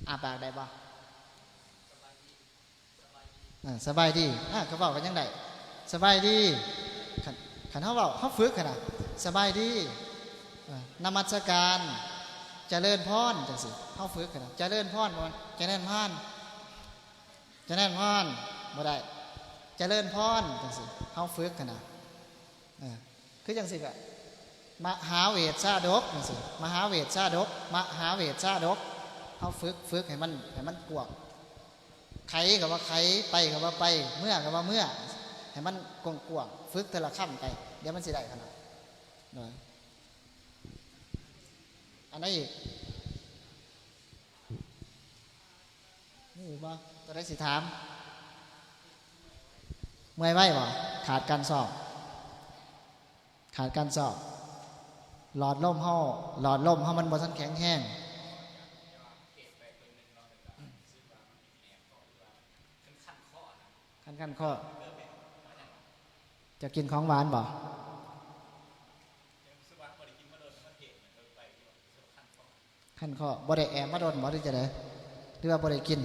ອ້າປາກໄດ້ບໍ່? ອ່າ ສະບາຍດີ. ອ່າ ກໍເວົ້າກັນຍັງໄດ້. ສະບາຍດີ. ຄັນ ຄັນເຮົາເວົ້າ ເຮົາຝຶກຫັ້ນນະ. ສະບາຍດີ. ອ່າ ນະມັດສະການ. ຈະເລີນພອນ ຈັ່ງຊີ້. ເຮົາຝຶກຫັ້ນນະ. ຈະເລີນພອນ ບໍ່ແມ່ນ ຈະແນນພານ. ຈະແນນພອນ ບໍ່ໄດ້ ຈະເລີນພອນ ຈັ່ງຊີ້ ເຮົາຝຶກຫັ້ນນະ. ເອີ ຄືຈັ່ງຊີ້ກະ ມະຫາເວດຊາດົກ ຈັ່ງຊີ້ ມະຫາເວດຊາດົກ ມະຫາເວດຊາດົກ. ເຮົາຝຶກ ຝຶກໃຫ້ມັນ ໃຫ້ມັນກວ້າງ. ໄຂກໍວ່າໄຂ ໄປກໍວ່າໄປ ເມືອກໍວ່າເມືອ ໃຫ້ມັນກວ້າງໆ ຝຶກເທື່ອລະຄຳໄປ ດຽວມັນຊິໄດ້ຂະໜາດ. ອັນໃດອີກ? ມີອີກບໍ່? ຕົວໃດຊິຖາມ? ເມື່ອຍໄວບໍ່? ຂາດການຊອກ ຂາດການຊອກ. ຫຼອດລົມເຮົາ ຫຼອດລົມເຮົາມັນບໍ່ທັນແຂງແຮງ. ຄັນໆຄໍ. ເຈົ້າກິນຂອງຫວານບໍ່? ຄັນຄໍ ບໍ່ໄດ້ແອບມາດົນບໍ່ ຫຼືຈັ່ງໃດ? ຫຼືວ່າບໍ່ໄດ້ກິນ?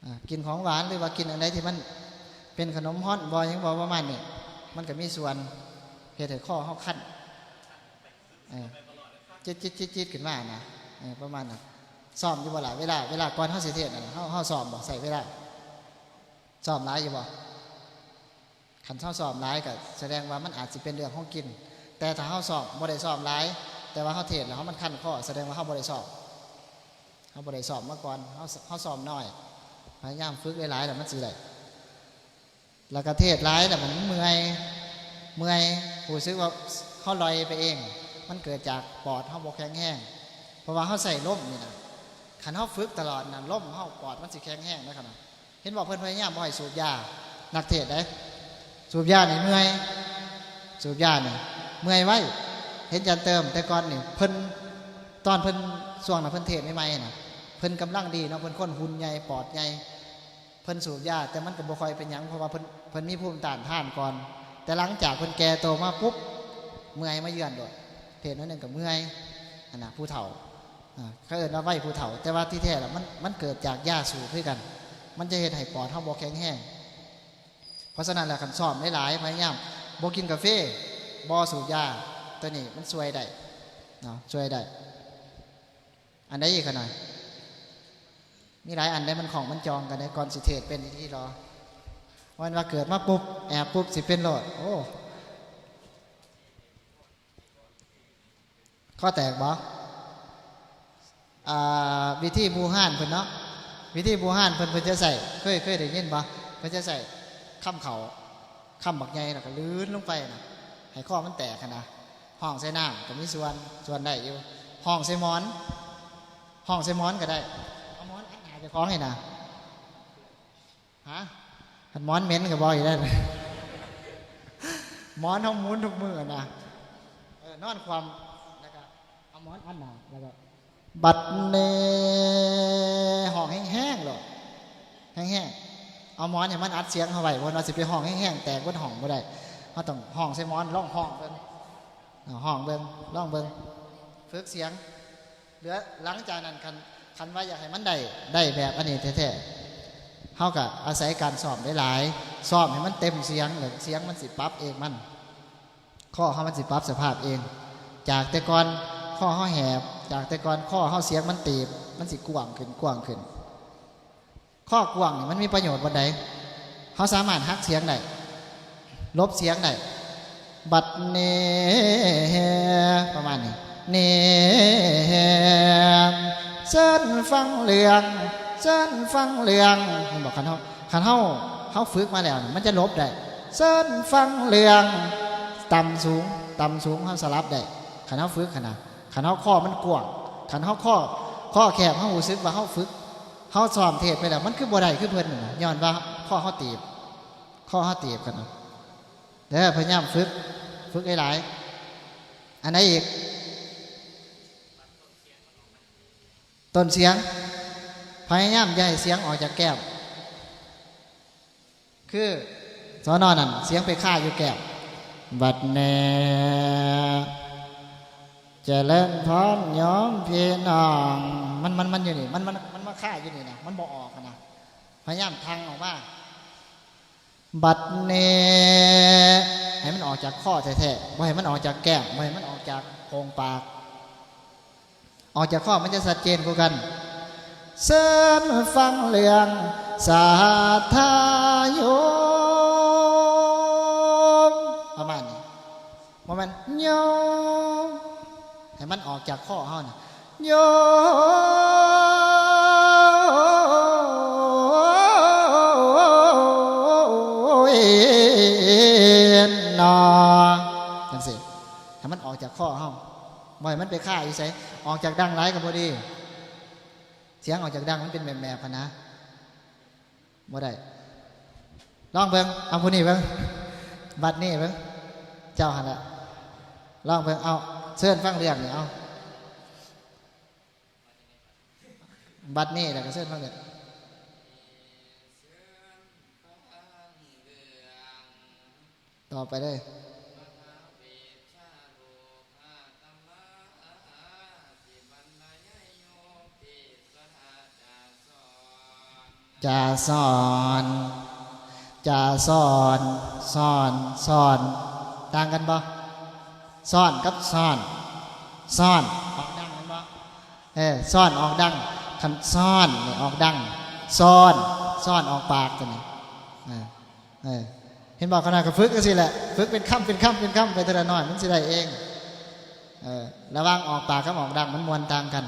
ອ່າ ກິນຂອງຫວານ ຫຼືວ່າກິນອັນໃດທີ່ມັນ ປັນຂະໜົມຮ້ອນບໍ່ ຫຍັງບໍ່ ປະມານນີ້ ມັນກໍມີສ່ວນເຮັດໃຫ້ຄໍເຮົາຄັນ ເອີ ຈິດໆໆໆ ຂຶ້ນມານະ ເອີ ປະມານນັ້ນ. ຊ້ອມຢູ່ບໍ່ລະ? ເວລາ ເວລາກ່ອນເຮົາຊິເທດນັ້ນ ເຮົາ ເຮົາຊ້ອມບໍ່? ໃຊ້ເວລາຊ້ອມຫຼາຍຢູ່ບໍ່? ຄັນເຮົາຊ້ອມຫຼາຍກໍສະແດງວ່າມັນອາດຊິເປັນເລື່ອງຂອງກິ່ນ, ແຕ່ຖ້າເຮົາຊ້ອມ ບໍ່ໄດ້ຊ້ອມຫຼາຍ ແຕ່ວ່າເຮົາເທດແລ້ວເຮົາ ມັນຄັນຄໍ ສະແດງວ່າເຮົາບໍ່ໄດ້ຊ້ອມ ເຮົາບໍ່ໄດ້ຊ້ອມມາກ່ອນ ເຮົາ ເຮົາຊ້ອມໜ້ອຍ. ພະຍາຍາມຝຶກຫຼາຍໆ ແລ້ວມັນຊິໄດ້. ແລ້ວກໍເທດຫຼາຍແລ້ວມັນເມື່ອຍ ເມື່ອຍ ຮູ້ສຶກວ່າເຮົາລອຍໄປເອງ ມັນເກີດຈາກປອດເຮົາບໍ່ແຂງແຮງ ເພາະວ່າເຮົາໃຊ້ລົມນີ້ນະ. ຄັນເຮົາຝຶກຕະຫຼອດນະ ລົມເຮົາ ປອດມັນຊິແຂງແຮງນະ. ເຫັນບໍ່ ເພິ່ນພະຍາຍາມບໍ່ໃຫ້ສູບຢາ ນັກເທດເດ້ ສູບຢານີ້ເມື່ອຍ ສູບຢານີ້ເມື່ອຍໄວ. ເຫັນຈານເຕີມແຕ່ກ່ອນນີ້ ເພິ່ນ ຕອນເພິ່ນ ຊ່ວງນັ້ນເພິ່ນເທດໃໝ່ໆນະ ເພິ່ນກຳລັງດີເນາະ ເພິ່ນຄົນຫຸ່ນໃຫຍ່ ປອດໃຫຍ່ ເພິ່ນສູບຢາ ແຕ່ມັນກໍບໍ່ຄ່ອຍເປັນຫຍັງ ເພາະວ່າເພິ່ນ ເພິ່ນມີພູມຕ້ານທານກ່ອນ. ແຕ່ຫຼັງຈາກເພິ່ນແກ່ໂຕມາປຸບ ເມື່ອຍມາເຍືອນໂລດ ເທດໜ້ອຍໜຶ່ງກໍເມື່ອຍຫັ້ນນະ ຜູ້ເຖົ້າ. ອ່າ ເຂົາເອີ້ນວ່າໄວຜູ້ເຖົ້າ ແຕ່ວ່າທີ່ແທ້ລະມັນ ມັນເກີດຈາກຢາສູບຄືກັນ ມັນຈະເຮັດໃຫ້ປອດເຮົາບໍ່ແຂງແຮງ. ເພາະສະນັ້ນແລ້ວ ຄັນຊ້ອມຫຼາຍໆ ພະຍາຍາມບໍ່ກິນກາເຟ ບໍ່ສູບຢາ ໂຕນີ້ມັນຊ່ວຍໄດ້ເນາະ ຊ່ວຍໄດ້. ອັນໃດອີກຂະໜ້ອຍ? ມີຫຼາຍອັນໃດ ມັນຂ້ອງມັນຈອງກັນໃດ ກ່ອນຊິເທດເປັນອີ່ຫຼີຫຼໍ? ວ່າແມ່ນວ່າເກີດມາປຸບ ແອບປຸບ ຊິເປັນໂລດ. ໂອ້ ຄໍແຕກບໍ່? ອ່າ ວິທີບູຮານເພິ່ນເນາະ ວິທີບູຮານເພິ່ນ ເພິ່ນຈະໃຊ້ ເຄີຍ ເຄີຍໄດ້ຍິນບໍ່? ເພິ່ນຈະໃຊ້ຄຳເຂົ້າ ຄຳບັກໃຫຍ່ ແລ້ວກໍລື່ນລົງໄປນະ ໃຫ້ຄໍມັນແຕກຫັ້ນນະ. ຮ້ອງໃສ່ນ້ຳກໍມີສ່ວນ ສ່ວນໄດ້ຢູ່. ຮ້ອງໃສ່ໝອນ ຮ້ອງໃສ່ໝອນກໍໄດ້. ເອົາໝອນອັດໜ້າເຈົ້າຂອງນີ້ນະ. ຮະ? ຄັນໝອນເໝັນກໍບໍ່ອີກແລ້ວ. ໝອນເຮົາໝູນທຸກມື້ນະ. ເອີ ນອນຄວ່ຳ ແລ້ວກໍເອົາໝອນອັດໜ້າ ແລ້ວກໍ ບັດນີ້ ຮ້ອງແຮງໆໂລດ ແຮງໆ. ເອົາໝອນໃຫ້ມັນອັດສຽງເຮົາໄວ້ ເພາະວ່າຊິໄປຮ້ອງແຮງໆ ແຕກເບິດຫ້ອງບໍ່ໄດ້. ເຮົາຕ້ອງຮ້ອງໃສ່ໝອນ ລອງຮ້ອງເບິ່ງ ເອົາ ຮ້ອງເບິ່ງ ລອງເບິ່ງ ຝຶກສຽງ. ເຫຼືອ ຫຼັງຈາກນັ້ນ ຄັນ ຄັນວ່າຢາກໃຫ້ມັນໄດ້ ໄດ້ແບບອັນນີ້ແທ້ໆ ເຮົາກໍອາໄສການຊ້ອມຫຼາຍໆ ຊ້ອມໃຫ້ມັນເຕັມສຽງ ແລ້ວສຽງມັນຊິປັບເອງມັນ. ຄໍເຮົາມັນຊິປັບສະພາບເອງ ຈາກແຕ່ກ່ອນຄໍເຮົາແຫບ ຈາກແຕ່ກ່ອນຄໍເຮົາສຽງມັນຕີບ ມັນຊິກວ້າງຂຶ້ນ ກວ້າງຂຶ້ນ. ຄໍກວ້າງນີ້ມັນມີປະໂຫຍດບ່ອນໃດ? ເຮົາສາມາດຫັກສຽງໄດ້ ຫຼົບສຽງໄດ້. ບັດນີ້ ປະມານນີ້ ນີ້ ເຊີນຟັງເລື່ອງ ເຊີນຟັງເລື່ອງ ເຫັນບໍ່? ຄັນເຮົາ ຄັນເຮົາ ເຮົາຝຶກມາແລ້ວ ມັນຈະຫຼົບໄດ້ ເຊີນຟັງເລື່ອງ ຕ່ຳສູງ ຕ່ຳສູງ ເຮົາສະຫຼັບໄດ້ ຄັນເຮົາຝຶກຫັ້ນນະ. ຄັນເຮົາຄໍມັນກວ້າງ ຄັນເຮົາຄໍ ຄໍແຄບ ເຮົາຮູ້ສຶກວ່າເຮົາຝຶກ ເຮົາຊ້ອມເທດໄປແລ້ວ ມັນຄືບໍ່ໄດ້ຄືເພິ່ນນະ ຍ້ອນວ່າຄໍເຮົາຕີບ ຄໍເຮົາຕີບກັນນະ. ເດີ ພະຍາຍາມຝຶກ ຝຶກຫຼາຍໆ. ອັນໃດອີກ? ຕົ້ນສຽງ ພະຍາຍາມຢ່າໃຫ້ສຽງອອກຈາກແກ້ມ ຄື ສນ ນັ້ນ ສຽງໄປຄາຢູ່ແກ້ມ. ບັດນີ້ ຈະເລີນພອນໂຍມພີ່ນ້ອງ ມັນ ມັນ ມັນຢູ່ນີ້ ມັນ ມັນ ມັນມາຄາຢູ່ນີ້ນະ ມັນບໍ່ອອກຫັ້ນນະ ພະຍາຍາມທັງອອກມາ. ບັດນີ້ ໃຫ້ມັນອອກຈາກຄໍແທ້ໆ ບໍ່ໃຫ້ມັນອອກຈາກແກ້ມ ບໍ່ໃຫ້ມັນອອກຈາກໂພງປາກ. ອອກຈາກຄໍມັນຈະຊັດເຈນກວ່າກັນ ເຊີນຟັງເລື່ອງສາທາໂຍມ ປະມານນີ້ ບໍ່ແມ່ນໂຍມ ໃຫ້ມັນອອກຈາກຄໍເຮົານະ ໂຍມ ເນາະ ຈັ່ງຊີ້ ໃຫ້ມັນອອກຈາກຄໍເຮົາ. ບໍ່ໃຫ້ມັນໄປຄາຢູ່ໃສ ອອກຈາກດັງຫຼາຍກໍບໍ່ດີ ສຽງອອກຈາກດັງມັນເປັນແມບໆຫັ້ນນະ ບໍ່ໄດ້. ລອງເບິ່ງ ເອົາຜູ້ນີ້ເບິ່ງ ບັດນີ້ເບິ່ງ ເຈົ້າຫັ້ນແຫຼະ ລອງເບິ່ງ ເອົາ ເຊີນຟັງເລື່ອງນີ້ ເອົາ ບັດນີ້ແລ້ວກໍເຊີນຟັງເລື່ອງ ຕໍ່ໄປເລີຍ. ຈາສອນ ຈາ ຊອນ ຊອນ ຊອນ ຕ່າງກັນບໍ່? ຊ້ອນກັບຊ້ອນ ຊ້ອນ ອອກດັງແມ່ນບໍ່? ເອີ ຊ້ອນອອກດັງ ຄັນຊ້ອນນີ້ອອກດັງ ຊອນ ຊອນອອກປາກຕົວນີ້ ເອີ ເອີ ເຫັນບໍ່? ຂະນ້ອຍກໍຝຶກຈັ່ງຊີ້ແຫຼະ ຝຶກເປັນຄຳ ເປັນຄຳ ເປັນຄຳໄປເທື່ອລະໜ້ອຍ ມັນຊິໄດ້ເອງ. ເອີ ລະຫວ່າງອອກປາກກັບອອກດັງມັນມ່ວນຕ່າງກັນ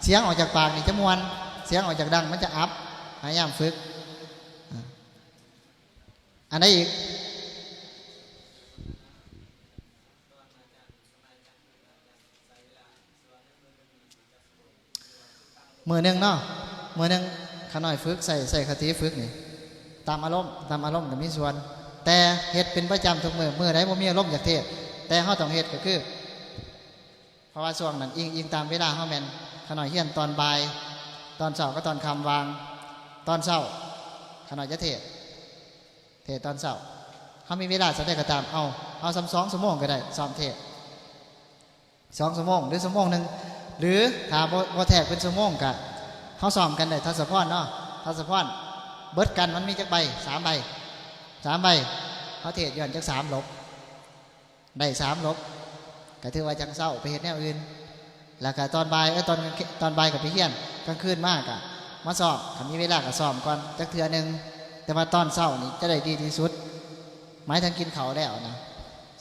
ສຽງອອກຈາກປາກນີ້ຈະມ່ວນ ສຽງອອກຈາກດັງມັນຈະອັບ ພະຍາຍາມຝຶກ. ອັນໃດອີກ? ມື້ໜຶ່ງເນາະ ມື້ໜຶ່ງ ຂະນ້ອຍຝຶກ ໃຊ້ ໃຊ້ຄະຕິຝຶກນີ້ ຕາມອາລົມ ຕາມອາລົມກໍມີສ່ວນ ແຕ່ເຮັດເປັນປະຈຳທຸກມື້ ມື້ໃດບໍ່ມີອາລົມຢາກເທດ ແຕ່ເຮົາຕ້ອງເຮັດກໍຄື ເພາະວ່າຊ່ວງນັ້ນ ອີງ ອີງຕາມເວລາເຮົາແມ່ນ ຂະນ້ອຍຮຽນຕອນບ່າຍ ຕອນເຊົ້າກັບຕອນຄ່ຳ ວ່າງຕອນເຊົ້າ ຂະນ້ອຍຈະເທດ ເທດຕອນເຊົ້າ ເຮົາມີເວລາສ່ຳໃດກໍຕາມ ເອົາ ເອົາສ່ຳສອງຊົ່ວໂມງກໍໄດ້ ຊ້ອມເທດ ສອງຊົ່ວໂມງ ຫຼື ຊົ່ວໂມງໜຶ່ງ ຫຼື ຖ້າບໍ່ ບໍ່ແທກເປັນຊົ່ວໂມງ ກະເຮົາຊ້ອມກັນໄດ້ ທັດສະພອນເນາະ ທັດສະພອນ ເບິດກັນມັນມີຈັກໃບ? ສາມໃບ ສາມໃບ ເຮົາເທດຍ້ອນຈັກສາມລົບ ໄດ້ສາມລົບ ກະຖືວ່າຈັ່ງເຊົ້າໄປເຮັດແນວອື່ນ ແລ້ວກະຕອນບ່າຍ ເອີ ຕອນ ຕອນບ່າຍກໍໄປຮຽນ ກາງຄືນມາກະມາຊ້ອມ ຄັນມີເວລາກໍຊ້ອມກ່ອນຈັກເທື່ອໜຶ່ງ ແຕ່ວ່າຕອນເຊົ້ານີ້ຈະໄດ້ດີທີ່ສຸດ ໝາຍເຖິງກິນເຂົ້າແລ້ວນະ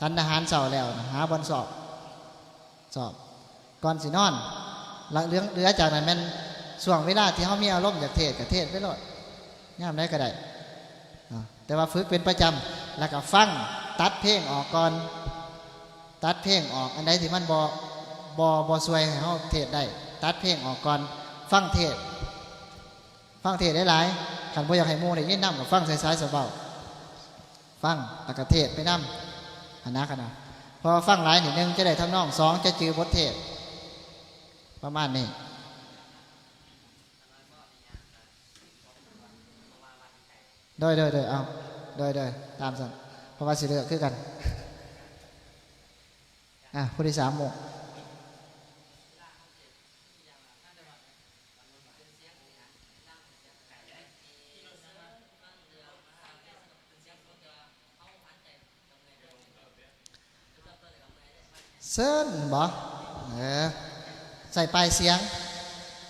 ສັນອາຫານເຊົ້າແລ້ວນະ ຫາບ່ອນຊ້ອມ ຊ້ອມ ກ່ອນຊິນອນ ລະເລື່ອງເຫຼືອຈາກນັ້ນແມ່ນຊ່ວງເວລາທີ່ເຮົາມີອາລົມຢາກເທດກໍເທດໄປໂລດ ຍາມໃດກໍໄດ້ ອາ ແຕ່ວ່າຝຶກເປັນປະຈຳ ແລ້ວກໍຟັງ ຕັດເພງອອກກ່ອນ ຕັດເພງອອກ ອັນໃດທີ່ມັນບໍ່ ບໍ່ ບໍ່ຊ່ວຍໃຫ້ເຮົາເທດໄດ້ ຕັດເພງອອກກ່ອນ ຟັງເທດ ຟັງເທດຫຼາຍໆ ຄັນບໍ່ຢາກໃຫ້ໝູ່ໄດ້ຍິນນຳກໍຟັງສາຍໆສະເບົາ ຟັງ ແລ້ວກໍເທດໄປນຳຫັ້ນນະ ຄັນນະ ເພາະວ່າຟັງຫຼາຍນີ້ ໜຶ່ງ ຈະໄດ້ທຳນອງ ສອງ ຈະຈື່ບົດເທດ ປະມານນີ້ ໂດຍ ໂດຍ ໂດຍ ເອົາ ໂດຍ ໂດຍ ຕາມຊັ້ນ ເພາະວ່າຊິເລີກຄືກັນ ອາ ຜູ້ທີສາມໂມງ. ເຊີນບໍ ເອີ ໃສ່ປາຍສຽງ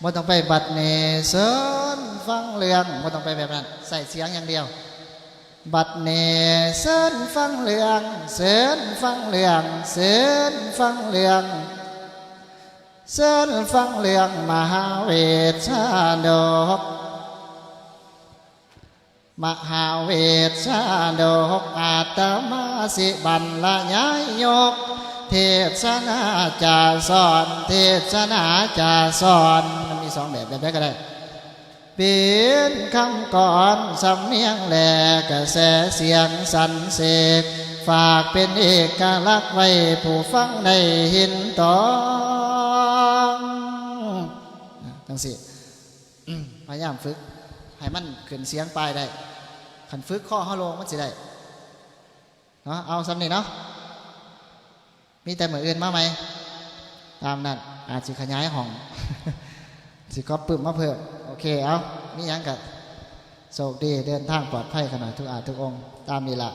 ບໍ່ຕ້ອງໄປບັດນີ້ເຊີນຟັງເລື່ອງ ບໍ່ຕ້ອງໄປແບບນັ້ນ ໃສ່ສຽງຢ່າງດຽວ ບັດນີ້ເຊີນຟັງເລື່ອງ ເຊີນຟັງເລື່ອງ ເຊີນຟັງເລື່ອງ ເຊີນຟັງເລື່ອງມະຫາເວດຊາດົກ ມະຫາເວດຊາດົກ ອາດຕະມາຊິບັນລະຍາຍຍົກ ເທດສະນາຈາສອນ ເທດສະນາຈາສອນ ມັນມີສອງແບບ ແບບໃດກໍໄດ້ ເປັນຄຳກອນສຳນຽງ ແລະ ກະແສສຽງສັນເສກ ຝາກເປັນເອກະລັກໄວ້ຜູ້ຟັງໄດ້ເຫັນຕອງ ຈັ່ງຊີ້. ພະຍາຍາມຝຶກໃຫ້ມັນຂຶ້ນສຽງປາຍໄດ້ ຄັນຝຶກຄໍເຮົາໂລ່ງມັນຊິໄດ້ເນາະ ເອົາສ່ຳນີ້ເນາະ ມີແຕ່ມື້ອື່ນມາໃໝ່ ຕາມນັ້ນ ອາດຊິຂະຫຍາຍຫ້ອງ ຊິກັອບປຶ້ມມາເພີ່ມ ໂອເຄ ເອົາ ມີຫຍັງກະໂຊກດີ ເດີນທາງປອດໄພຂະໜ້ອຍ ທຸກອາດທຸກອົງ ຕາມນີ້ລະ.